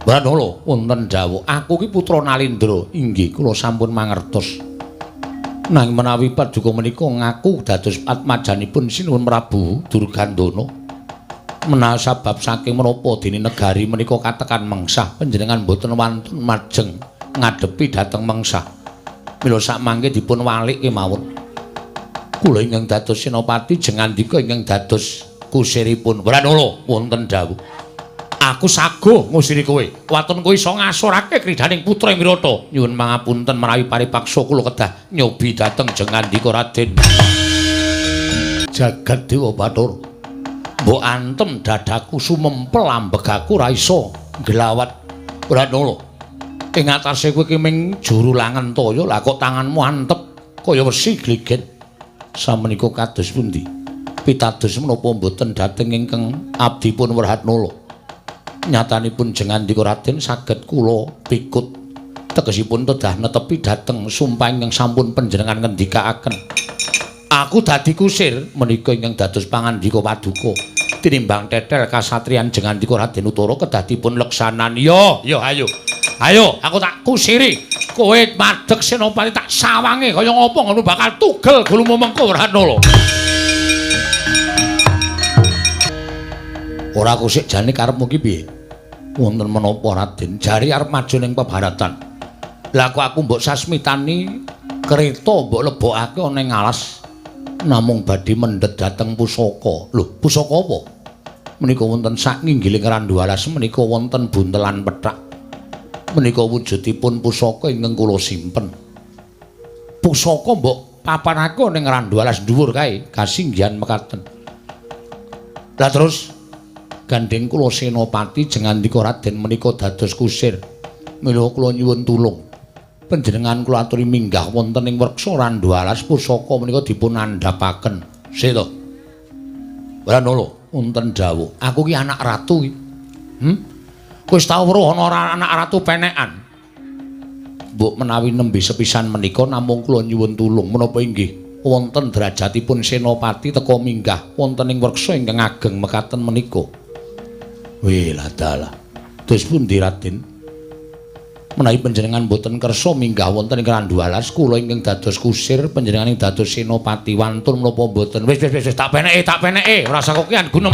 Pranala, wonten dawuh, aku ki putra Nalindra. Inggih, kula sampun mangertos. Nanging menawi paduka menika ngaku dados atmajanipun Sinuwun Prabu Durgandana. Menawi sabab saking menapa dene negari menika katekan mengsah, panjenengan boten wantun majeng ngadepi dhateng mengsah. Mila sakmangke dipun walik kemawon. Kula ingkang dados senopati jengandika ingkang dados kusiripun. Pranala, wonten dawuh. Aku sago ngusiri kowe. Waton kowe iso ngasorake kridaning putra ing Wirata. Nyuwun pangapunten menawi paripaksa kula kedah nyobi dhateng jengandika Raden. Jagat Dewa Bathara. Mbok antem dadaku sumempel ambegaku ra iso nglawat. Pranala. Ing atase kowe iki ming juru langen toya, lah kok tanganmu antep kaya wesi gligen. Samenika kados pundi? Pitados menapa mboten dhateng ingkang abdipun Werhatnala? Nyatanipun jengandika Raden saged kula pikut. Tegesipun tedah netepi dhateng sumpah ingkang sampun panjenengan ngendikaaken. Aku dadi kusir menika ingkang dados pangandika paduka. Tinimbang tetel kasatriyan Jengandika Raden Utara kedah dipun leksanani. Yo, yo ayo. Ayo, aku tak kusiri. Kowe madeg senopati tak sawange kaya ngapa ngono bakal tugel gulumu mengko Wranala. Ora kusik jane karepmu ki piye? Wonten menapa Raden? Jare arep maju ning pebaratan. Lah kok aku mbok sasmitani kereta mbok lebokake ana ing alas namung badhe mendhet dhateng pusaka. Lho, pusaka apa? Menika wonten sak nginggiling randu alas menika wonten buntelan pethak. Menika wujudipun pusaka ingkang kula simpen. Pusaka mbok papanake ning randu alas dhuwur kae, kasinggihan mekaten. Lah terus gandheng kula senopati Jengandika Raden menika dados kusir. Mila kula nyuwun tulung. Panjenengan kula aturi minggah wonten ing wreksa randu alas pusaka menika dipun andhapaken. Sik to. Wranala, wonten dawuh. Aku ki anak ratu ki. Kowe wis tau weruh ana anak ratu penekan? Mbok menawi nembe sepisan menika namung kula nyuwun tulung menapa inggih wonten derajatipun senopati teka minggah wonten ing wreksa ingkang ageng mekaten menika. Wih lah dalah. Terus pundi Raden? Menawi panjenengan boten kersa minggah wonten ing randu alas kula ingkang dados kusir panjenengan ing dados senopati wantun menapa mboten? Wis wis wis tak peneke ora usah kokian gunem.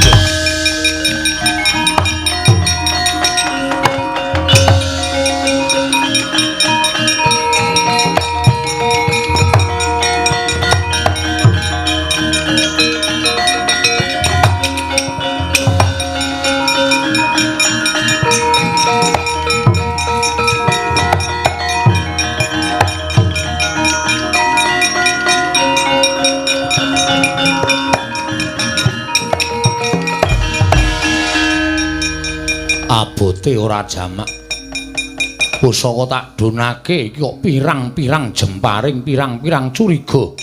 Abote ora jamak. Pusaka tak donake iki kok pirang-pirang jemparing, pirang-pirang curiga.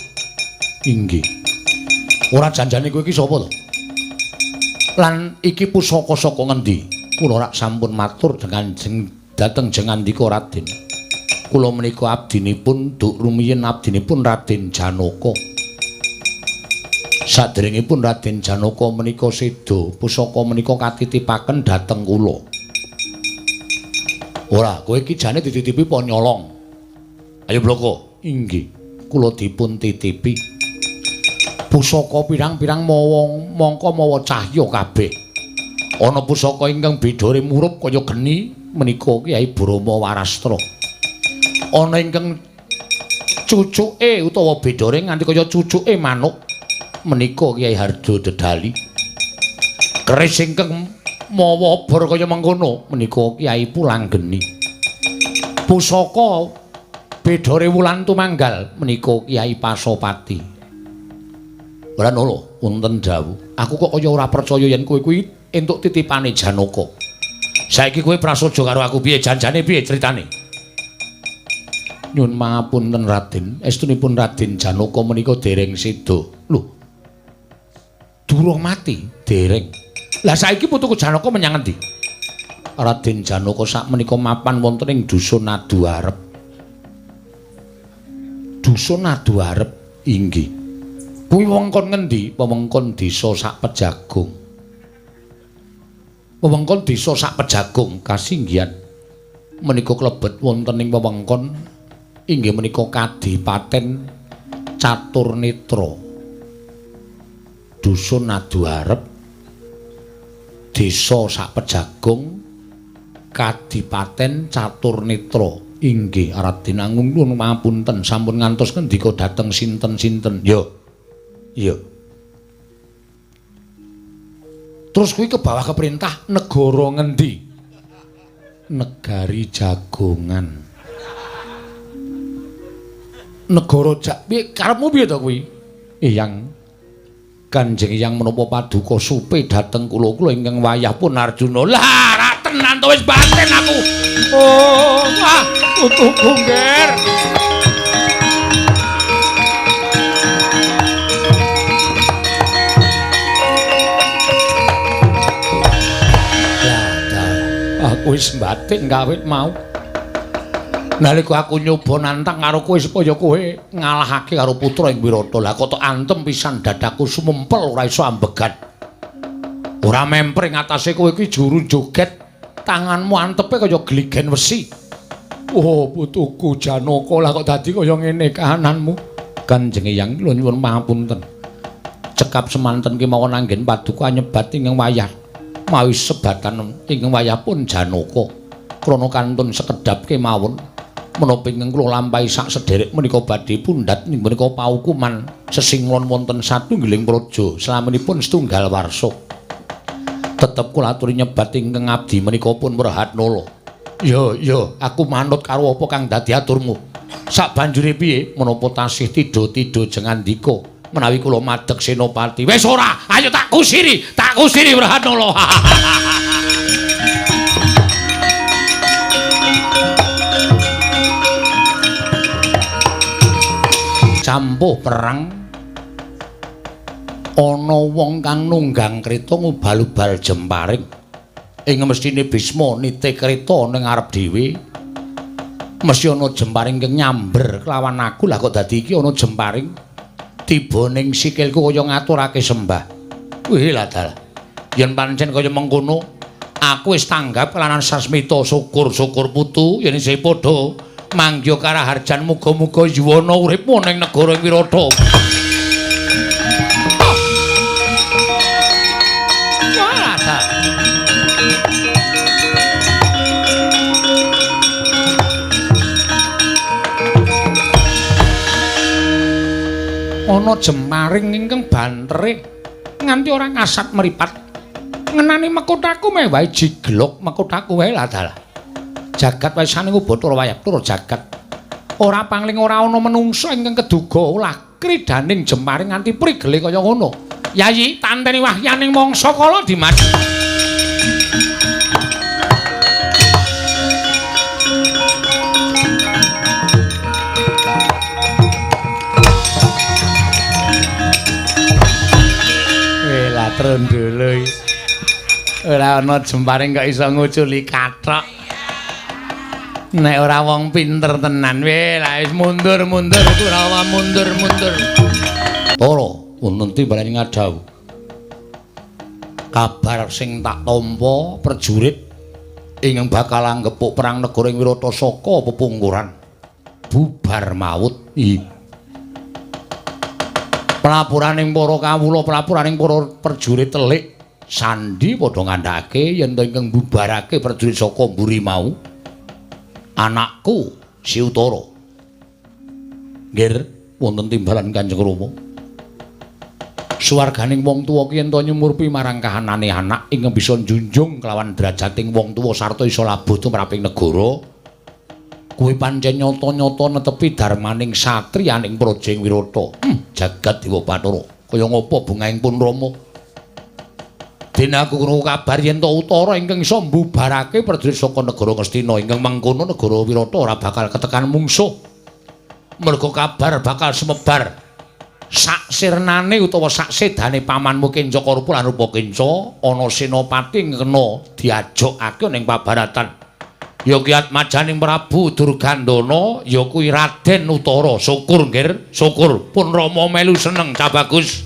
Inggih. Ora janjane kowe iki sapa to? Lan iki pusaka saka ngendi? Kula rak sampun matur dengan dhateng Jengandika Raden. Kula menika abdinipun duk rumiyin abdinipun Raden Janaka. Saderengipun Raden Janaka menika seda, pusaka menika katitipaken dhateng kula. Ora, kowe iki jane dititipi apa nyolong? Ayo bloko. Inggih, kula dipun titipi. Pusaka pirang-pirang mawa mangka mawa cahya kabeh. Ana pusaka ingkang bidore murup kaya geni menika Kyai Brahma Warastra. Ana ingkang cucuke utawa bidore nganti kaya cucuke manuk menika Kyai Harjo Dedali. Keris ingkang mawa obor kaya mengkono menika Kyai Pulanggeni. Pusaka bedore wulan tumanggal menika Kyai Pasopati. Wranala, wonten dawuh. Aku kok kaya ora percaya yen kowe kuwi entuk titipane Janaka. Saiki kowe prasaja karo aku piye janjane piye critane? Nyun pangapunten Raden, estunipun Raden Janaka menika dereng seda. Lho. Durung mati, dereng. Lah saiki putuku Janaka menyang endi? Raden Janaka sakmenika mapan wonten ing dusun Aduarep. Dusun Aduarep inggih. Kuwi wewengkon ngendi? Wewengkon desa sak Pejagung. Wewengkon desa sak Pejagung kasinggihan menika klebet wonten ing wewengkon inggih menika Kadipaten Caturnetra. Dusun Aduarep, desa sak Pejagung, Kadipaten Caturnetra. Inggih Raden Angung nuwun pangapunten sampun ngantos ngendika dhateng sinten-sinten. Yo. Iya. Terus kuwi ke bawah keperintah negara ngendi? Negari Jagongan. Negara Jak piye karepmu piye to kuwi? Eyang Kanjeng Eyang menapa paduka supe dhateng kula kula ingkang wayah pun Arjuna. Lah ra tenan to wis batin aku. Oh, ah putuku ngger. Aku wis mbatin kawit mau. Nalika aku nyoba nantang karo kowe supaya kowe ngalahake karo putra ing Wirata. Lah kok tok antem pisan dadaku sumempel ora iso ambegat. Ora memper ing atase kowe iki juru joget, tanganmu antepe kaya gligen wesi. Oh, putuku Janaka, lah kok dadi kaya ngene kahananmu? Kanjeng Eyang kula nyuwun pangapunten. Cekap semanten kemawon anggen paduka nyebat ingkang wayah. Mawi sebatan ingkang wayah pun Janaka. Krana kantun sekedhap kemawon menapa ingkang kula lampahi sak sederek menika badhe pundhat menika paukuman sesinglon wonten satunggiling praja slaminipun setunggal warsa. Tetep kula aturi nyebat ingkang abdi menika pun Wrehatnala. Ya, ya, aku manut karo apa kang dadi aturmu. Sak banjure piye menapa tasih tidha-tidha jengandika menawi kula madeg senopati. Wis ora, ayo tak kusiri Wrehatnala. Campuh perang ana wong kang nunggang kreta ngubal-ubal jemparing. Ing mestine Bisma nite kreta ning ngarep dhewe. Mesti ana jemparing kang nyamber kelawan aku. Lah kok dadi iki ana jemparing tiba ning sikilku kaya ngaturake sembah. Wih lah dalah. Yen pancen kaya mengkono, aku wis tanggap kelawan sasmita. Syukur-syukur putu yen isih padha mangya karaharjan, muga-muga yuwana uripmu ning negara Wirata. Ana jemparing ingkang bantere nganti ora ngasat mripat. Ngenani mekutaku meh wae jiglok mekutaku wae lah dalah. Jagat waisane Bathara Wayabtara jagat. Ora pangling ora ana menungsa ingkang keduga olah kridaning jemparing nganti prigele kaya ngono. Yayi, tanteni wahyaning mangsa kala Dimas. Lah trendolo iki. Ora ana jemparing kok iso nguculi kathok. Nek ora wong pinter tenan, weh lah wis mundur-mundur Kurawa mundur-mundur. Tara wonten timbalan ngadhawuh. Kabar sing tak tampa prajurit ingkang bakal anggepuk perang negara ing Wirata saka pepungkuran bubar maut. Pelapuraning para kawula, pelapuraning para prajurit telik sandi padha ngandhake yen to ingkang bubarake prajurit saka mburi mau anakku Si Utara. Nggih, wonten timbalan Kanjeng Rama. Suwarganing wong tuwa ki yen to nyumurpi marang kahanane anak ingkang bisa njunjung kelawan drajating wong tuwa sarta iso labuh tumraping negara. Kuwi pancen nyata-nyata netepi darmaning satriyaning praja ing Wirata. Jagat Dewa Bathara. Kaya ngapa bungahing pun Rama? Dene aku krungu kabar yen to Utara ingkang iso mbubarake prajurit saka negara Ngastina ingkang mengkono negara Wirata ora bakal ketekan mungsuh. Merga kabar bakal sumebar sak sirnane utawa sak sedane pamanmu Kenca Karupa lan Rupa Kenca ana senopati kena diajokake ning pabaratan. Ya ki atmajaning Prabu Durgandana ya kuwi Raden Utara. Syukur nggih, syukur pun Rama melu seneng cah bagus.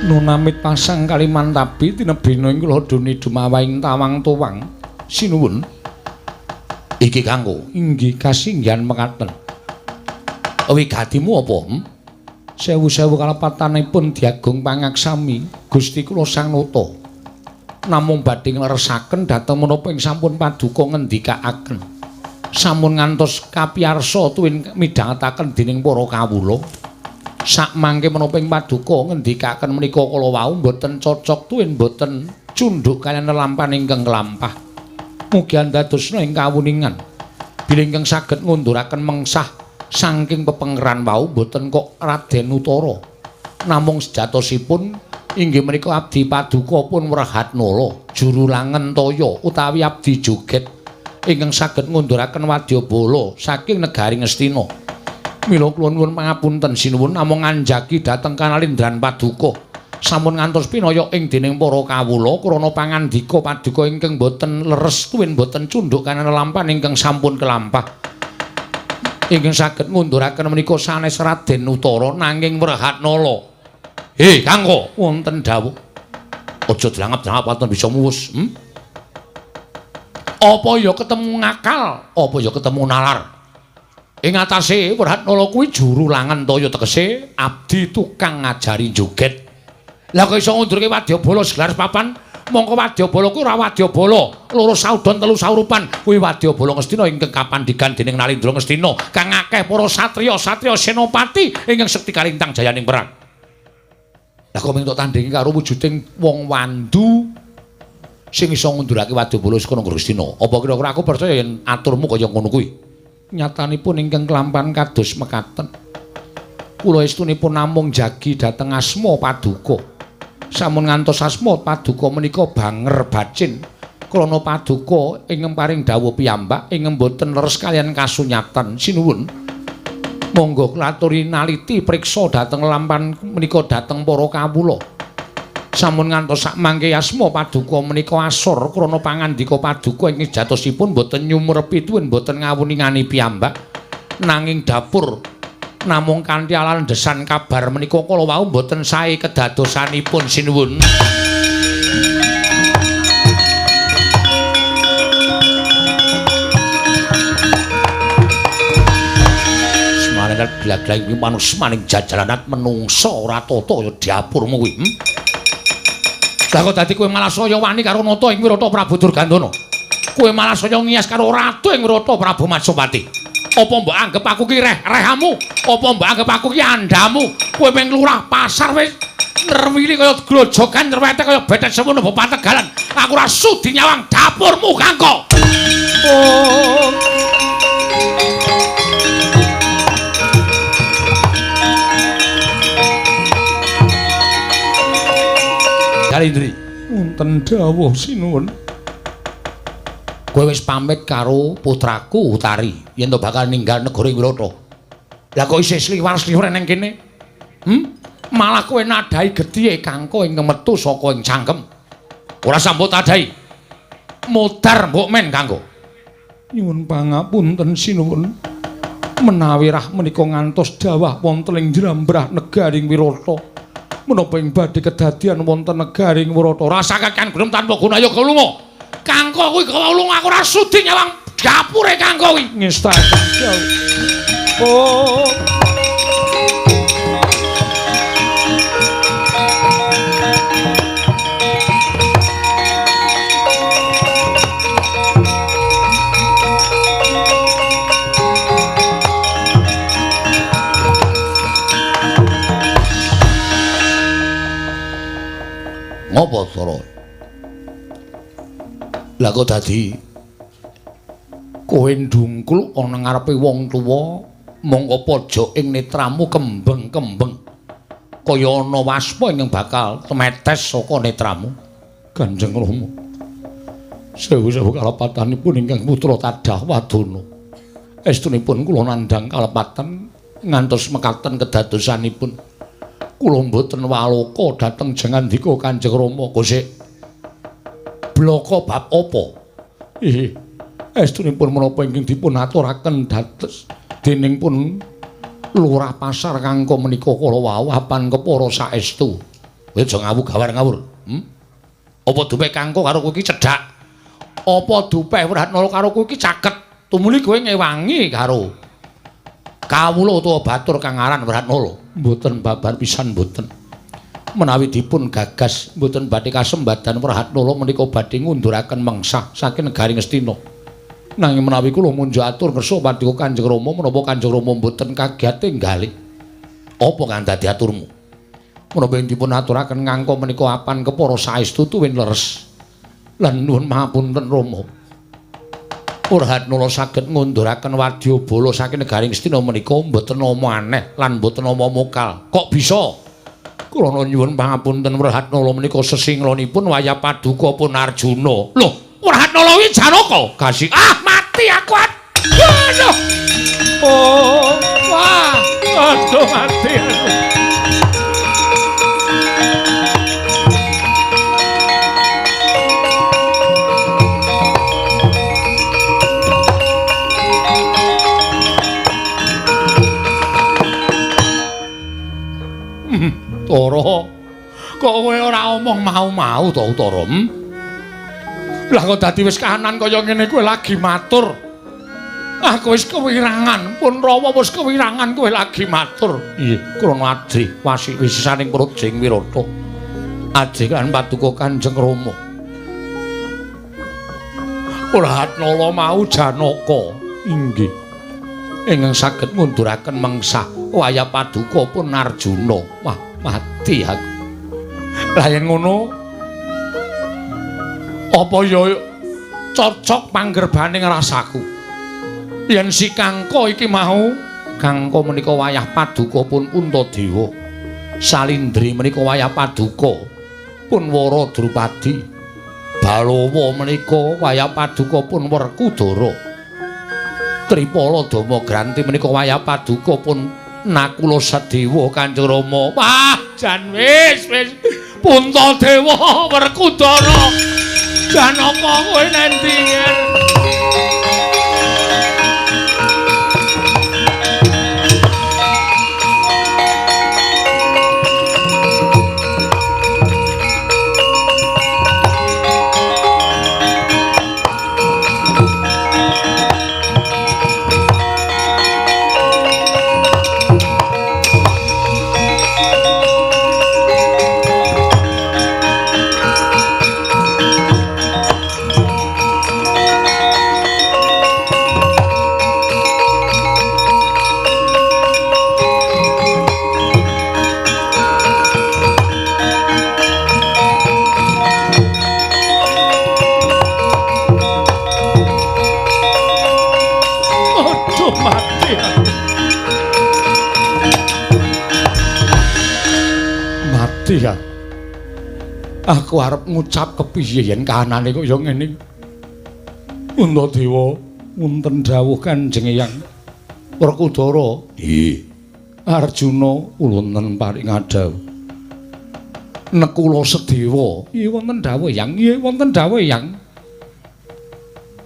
Nunamit pasang Kalimantabi tinebina ing kula doni dumawahing tawang tuwang. Sinuwun. Iki kanggo inggih kasinggihan mekaten. Wigatimu apa? Sewu-sewu kalepatanipun diagung pangaksami Gusti kula Sang Nata. Namung badhe ngleresaken dhateng menapa ing sampun paduka ngendikaaken. Sampun ngantos kapiyarsa tuwin midhangetaken dening para kawula. Sakmangke menapa ing paduka ngendikaken menika kala wau mboten cocok tuwin mboten cundhuk kaliyan lelampahan ingkang kelampah. Mugi andadosna ing kawuningan bilih ingkang saged ngunduraken mengsah saking pepengkeran wau mboten kok Raden Utara. Namung sejatosipun inggih menika abdi paduka pun Wrehatnala juru langen toya utawi abdi joget ingkang saged ngunduraken wadyabala saking negari Ngastina. Mila kula nuwun pangapunten sinuwun namung nganjaki dhateng kanalindran paduka. Sampun ngantos pinaya ing dening para kawula krana pangandika paduka ingkang boten leres tuwin boten cundhuk kaliyan lelampahan ingkang sampun kelampah. Ingkang saged ngunduraken menika sanes Raden Utara nanging Wrehatnala. He, Kangko, wonten dawuh. Aja drangap-drangap wonten bisa muwus, Apa ya ketemu ngakal, apa ya ketemu nalar. Ing atase Wrehatnala kuwi juru langen toya tegese abdi tukang ngajari joget. Lah kok iso ngundurke wadyabala segelar papan? Mongko wadyabala kuwi ora wadyabala, loro saudon telu saurupan. Kuwi wadyabala Ngastina ingkang kapandigan dening Nalindra Ngastina kang akeh para satriya-satriya senopati ingkang sekti kalintang jayaning perang. Lah kok mung tok tandingi karo wujuding wong wandu sing iso ngundurake wadyabala saka negara Ngastina. Apa kira-kira aku percaya yen aturmu kaya ngono kuwi? Nyatanipun ingkang kelampahan kados mekaten. Kula estunipun namung jagi dhateng asma paduka. Sampun ngantos asma paduka menika banger bacin krana paduka ingkang paring dawuh piyambak ingkang boten leres kaliyan kasunyatan. Sinuwun. Monggo klaturi naliti priksa dhateng lampan menika dhateng para kawula. Sampun ngantos sakmangke asma paduka menika asor krana pangandika paduka ingkang jatosipun boten nyumrepi tuwin boten ngawuningani piyambak nanging dapur namung kanthi alandesan kabar menika kala wau boten sae kedadosanipun. Sinuwun. Semarengat glaglag iki manusmaning jajalanat menungsa ora tata ya dapurmu kuwi. Lah kok dadi kowe malah saya wani karo nata ing Wirata Prabu Durgandana. Kowe malah saya ngiyas karo ratu ing Wirata Prabu Matsopati. Apa mbok anggep aku ki reh-rehamu? Apa mbok anggep aku ki andhamu? Kowe mung lurah pasar wis nrewili kaya grojogan nrewete kaya betet semono mbok pategalan. Aku ora sudi nyawang dapurmu, Kangko. Oh. Kalindri, wonten dawuh sinuwun. Kowe wis pamit karo putraku Utari yen to bakal ninggal negara Wirata. Lah kok isih sliwar-sliwur nang kene? Malah kowe nadhahi gethihe Kangko ingkang metu saka ing cangkem. Ora sambut tadhahi. Modar mbok men Kangko. Nyuwun pangapunten sinuwun. Menawi rah menika ngantos dawah wonten ing jlambrah negaring Wirata. Menapa ing badhe kedadian wonten negaring Wirata? Rasa kakean gunung tanpa guna ya lunga. Kangko kuwi gawa lunga aku ora sudi nyawang dapure Kangko kuwi. Ngestakaken dawuh. Oh. Ngopo Sora? Lah kok dadi kowe ndungkluk ana ngarepe wong tuwa mongko pojok ing netramu kembeng-kembeng kaya ana waspa ingkang bakal temetes saka netramu. Kanjeng Rama, sewu-sewu kalepatanipun ingkang putra tadah wadana. Estunipun kula nandhang kalepatan ngantos mekaten kedadosanipun. Kula mboten waloka dhateng jengandika Kanjeng Rama. Kosik blaka bab apa? Inggih, estunipun menapa ingkang dipun aturaken dados dening pun lurah pasar Kangko menika kala wau apan kepara saestu. Kowe aja ngawur gawar ngawur. Apa dupe Kangko karo kowe iki cedhak? Apa dupe Wrehatnala karo kowe iki caket? Tumuli kowe ngewangi karo kawula utawa batur kang aran Wrehatnala. Mboten babar pisan mboten. Menawi dipun gagas mboten badhe kasembadan Wrehatnala menika badhe ngunduraken mengsah saking negari Ngastina. Nanging menawi kula munjuk atur ngersa paduka Kanjeng Rama menapa Kanjeng Rama mboten kagiate nggalih. Apa kang dadi aturmu? Menapa ing dipun aturaken ngangko menika apan kepara saestu tuwin leres. Lan nuwun mahapunten Rama. Wrehatnala saged ngunduraken wadyabala saking negari Ngastina menika mboten nama aneh lan mboten nama mokal. Kok bisa? Krana nyuwun pangapunten Wrehatnala menika sesinglonipun wayah paduka pun Arjuna. Lho, Wrehatnala kuwi Janaka. Kasih. Ah, mati aku. Aduh. Oh, wah, aduh mati aku. Tara. Kok kowe ora omong mau-mau to, Utara? Lah kok dadi wis kahanan kaya ngene kowe lagi matur. Aku wis kewirangan, pun rawa wis kewirangan kowe lagi matur. Nggih, krana ajrih wasi wisisaning Prajing Wirata. Ajrih kan paduka Kanjeng Rama. Brhatnala mau Janaka. Inggih. Ingkang saged ngunduraken mengsah wayah paduka pun Arjuna. Wah, mati aku. Lah yen ngono apa ya cocok panggerbaning rasaku? Yen si Kangka iki mau, Kangka menika wayah paduka pun Puntadewa. Salindri menika wayah paduka pun Wara Drupadi. Balawa menika wayah paduka pun Werkudara. Tripala Dama Granti menika wayah paduka pun Nakula Sadewa Kanjeng Rama. Wah, jan wis wis Puntadewa Werkudara. Janaka kowe nendi? Ya. Aku arep ngucap kepiye yen kahanane kaya ngene. Puntadewa, wonten dawuh Kanjeng Eyang Werkudara. Nggih. Arjuna wonten paring dawuh. Nekula Sedewa, nggih wonten dawuh Eyang, nggih wonten dawuh Eyang.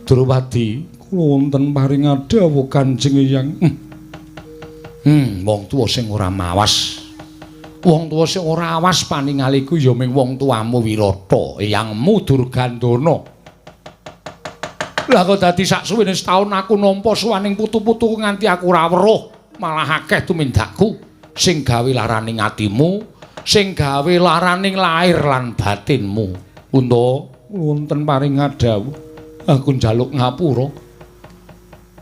Drupadi, kula wonten paring dawuh Kanjeng Eyang. Wong tuwa sing ora mawas. Wong tuwa sing ora awas paningaliku ya ming wong tuamu Wirata, eyangmu Durgandana. Lah kok dadi sak suwene setaun aku nampa suwaning putu-putuku nganti aku ora weruh, malah akeh tumindakku sing gawe laraning atimu, sing gawe laraning lahir lan batinmu. Punta, wonten paring dawuh, aku njaluk ngapura.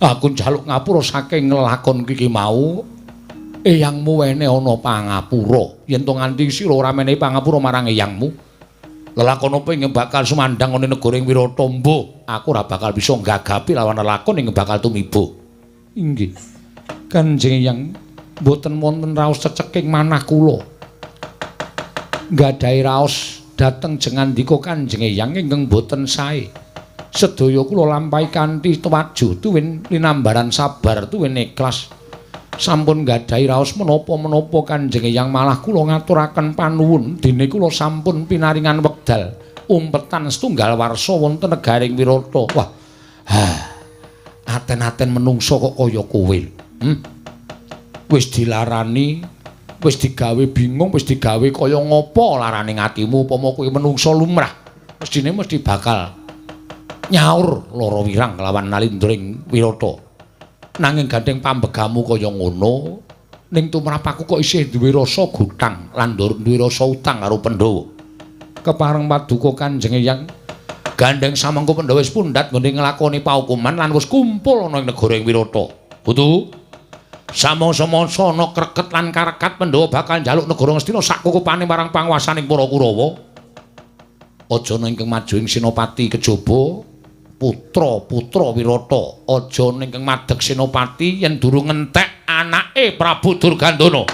Aku njaluk ngapura saking nglakon iki mau. Eyangmu wene ana pangapura. Yen to nganti sira ora menehi pangapura marang eyangmu, lelakon apa ing bakal sumandhang ana negara ing Wirata mbuh, aku ora bakal bisa nggagapi lawan lelakon ing bakal tumiba. Inggih. Kanjeng Eyang mboten wonten raos ceceking manah kula. Nggadahi raos dhateng jengandika Kanjeng Eyang ingkang mboten sae. Sedaya kula lampahi kanthi tuwajuh tuwin linambaran sabar tuwin ikhlas. Sampun nggadahi raos menapa-menapa Kanjeng Eyang, malah kula ngaturaken panuwun dene kula sampun pinaringan wekdal umpetan setunggal warsa wonten negaring Wirata. Wah, ha, aten-aten menungsa kok kaya kowe. Wis dilarani, wis digawe bingung, wis digawe kaya ngapa larane atimu upama kowe menungsa lumrah. Mestine mesti bakal nyaur lara wirang kelawan nalindring Wirata. Nanging gandeng pambegamu kaya ngono, ning tumrap aku kok isih duwe rasa gutang lan duwe rasa utang karo Pandhawa. Kepareng paduka Kanjeng Eyang, gandeng samengko Pandhawa wis pundhat nggone nglakoni paukuman lan wis kumpul ana ing negara ing Wirata. Putu, samangsa-mangsa ana kreket lan karekat Pandhawa bakal njaluk negara Ngastina sak kukupane marang panguwasaning para Kurawa. Aja ana ingkang maju ing senopati kejaba putra-putra Wirata, aja ingkang madeg senopati yen durung ngentek anake Prabu Durgandana.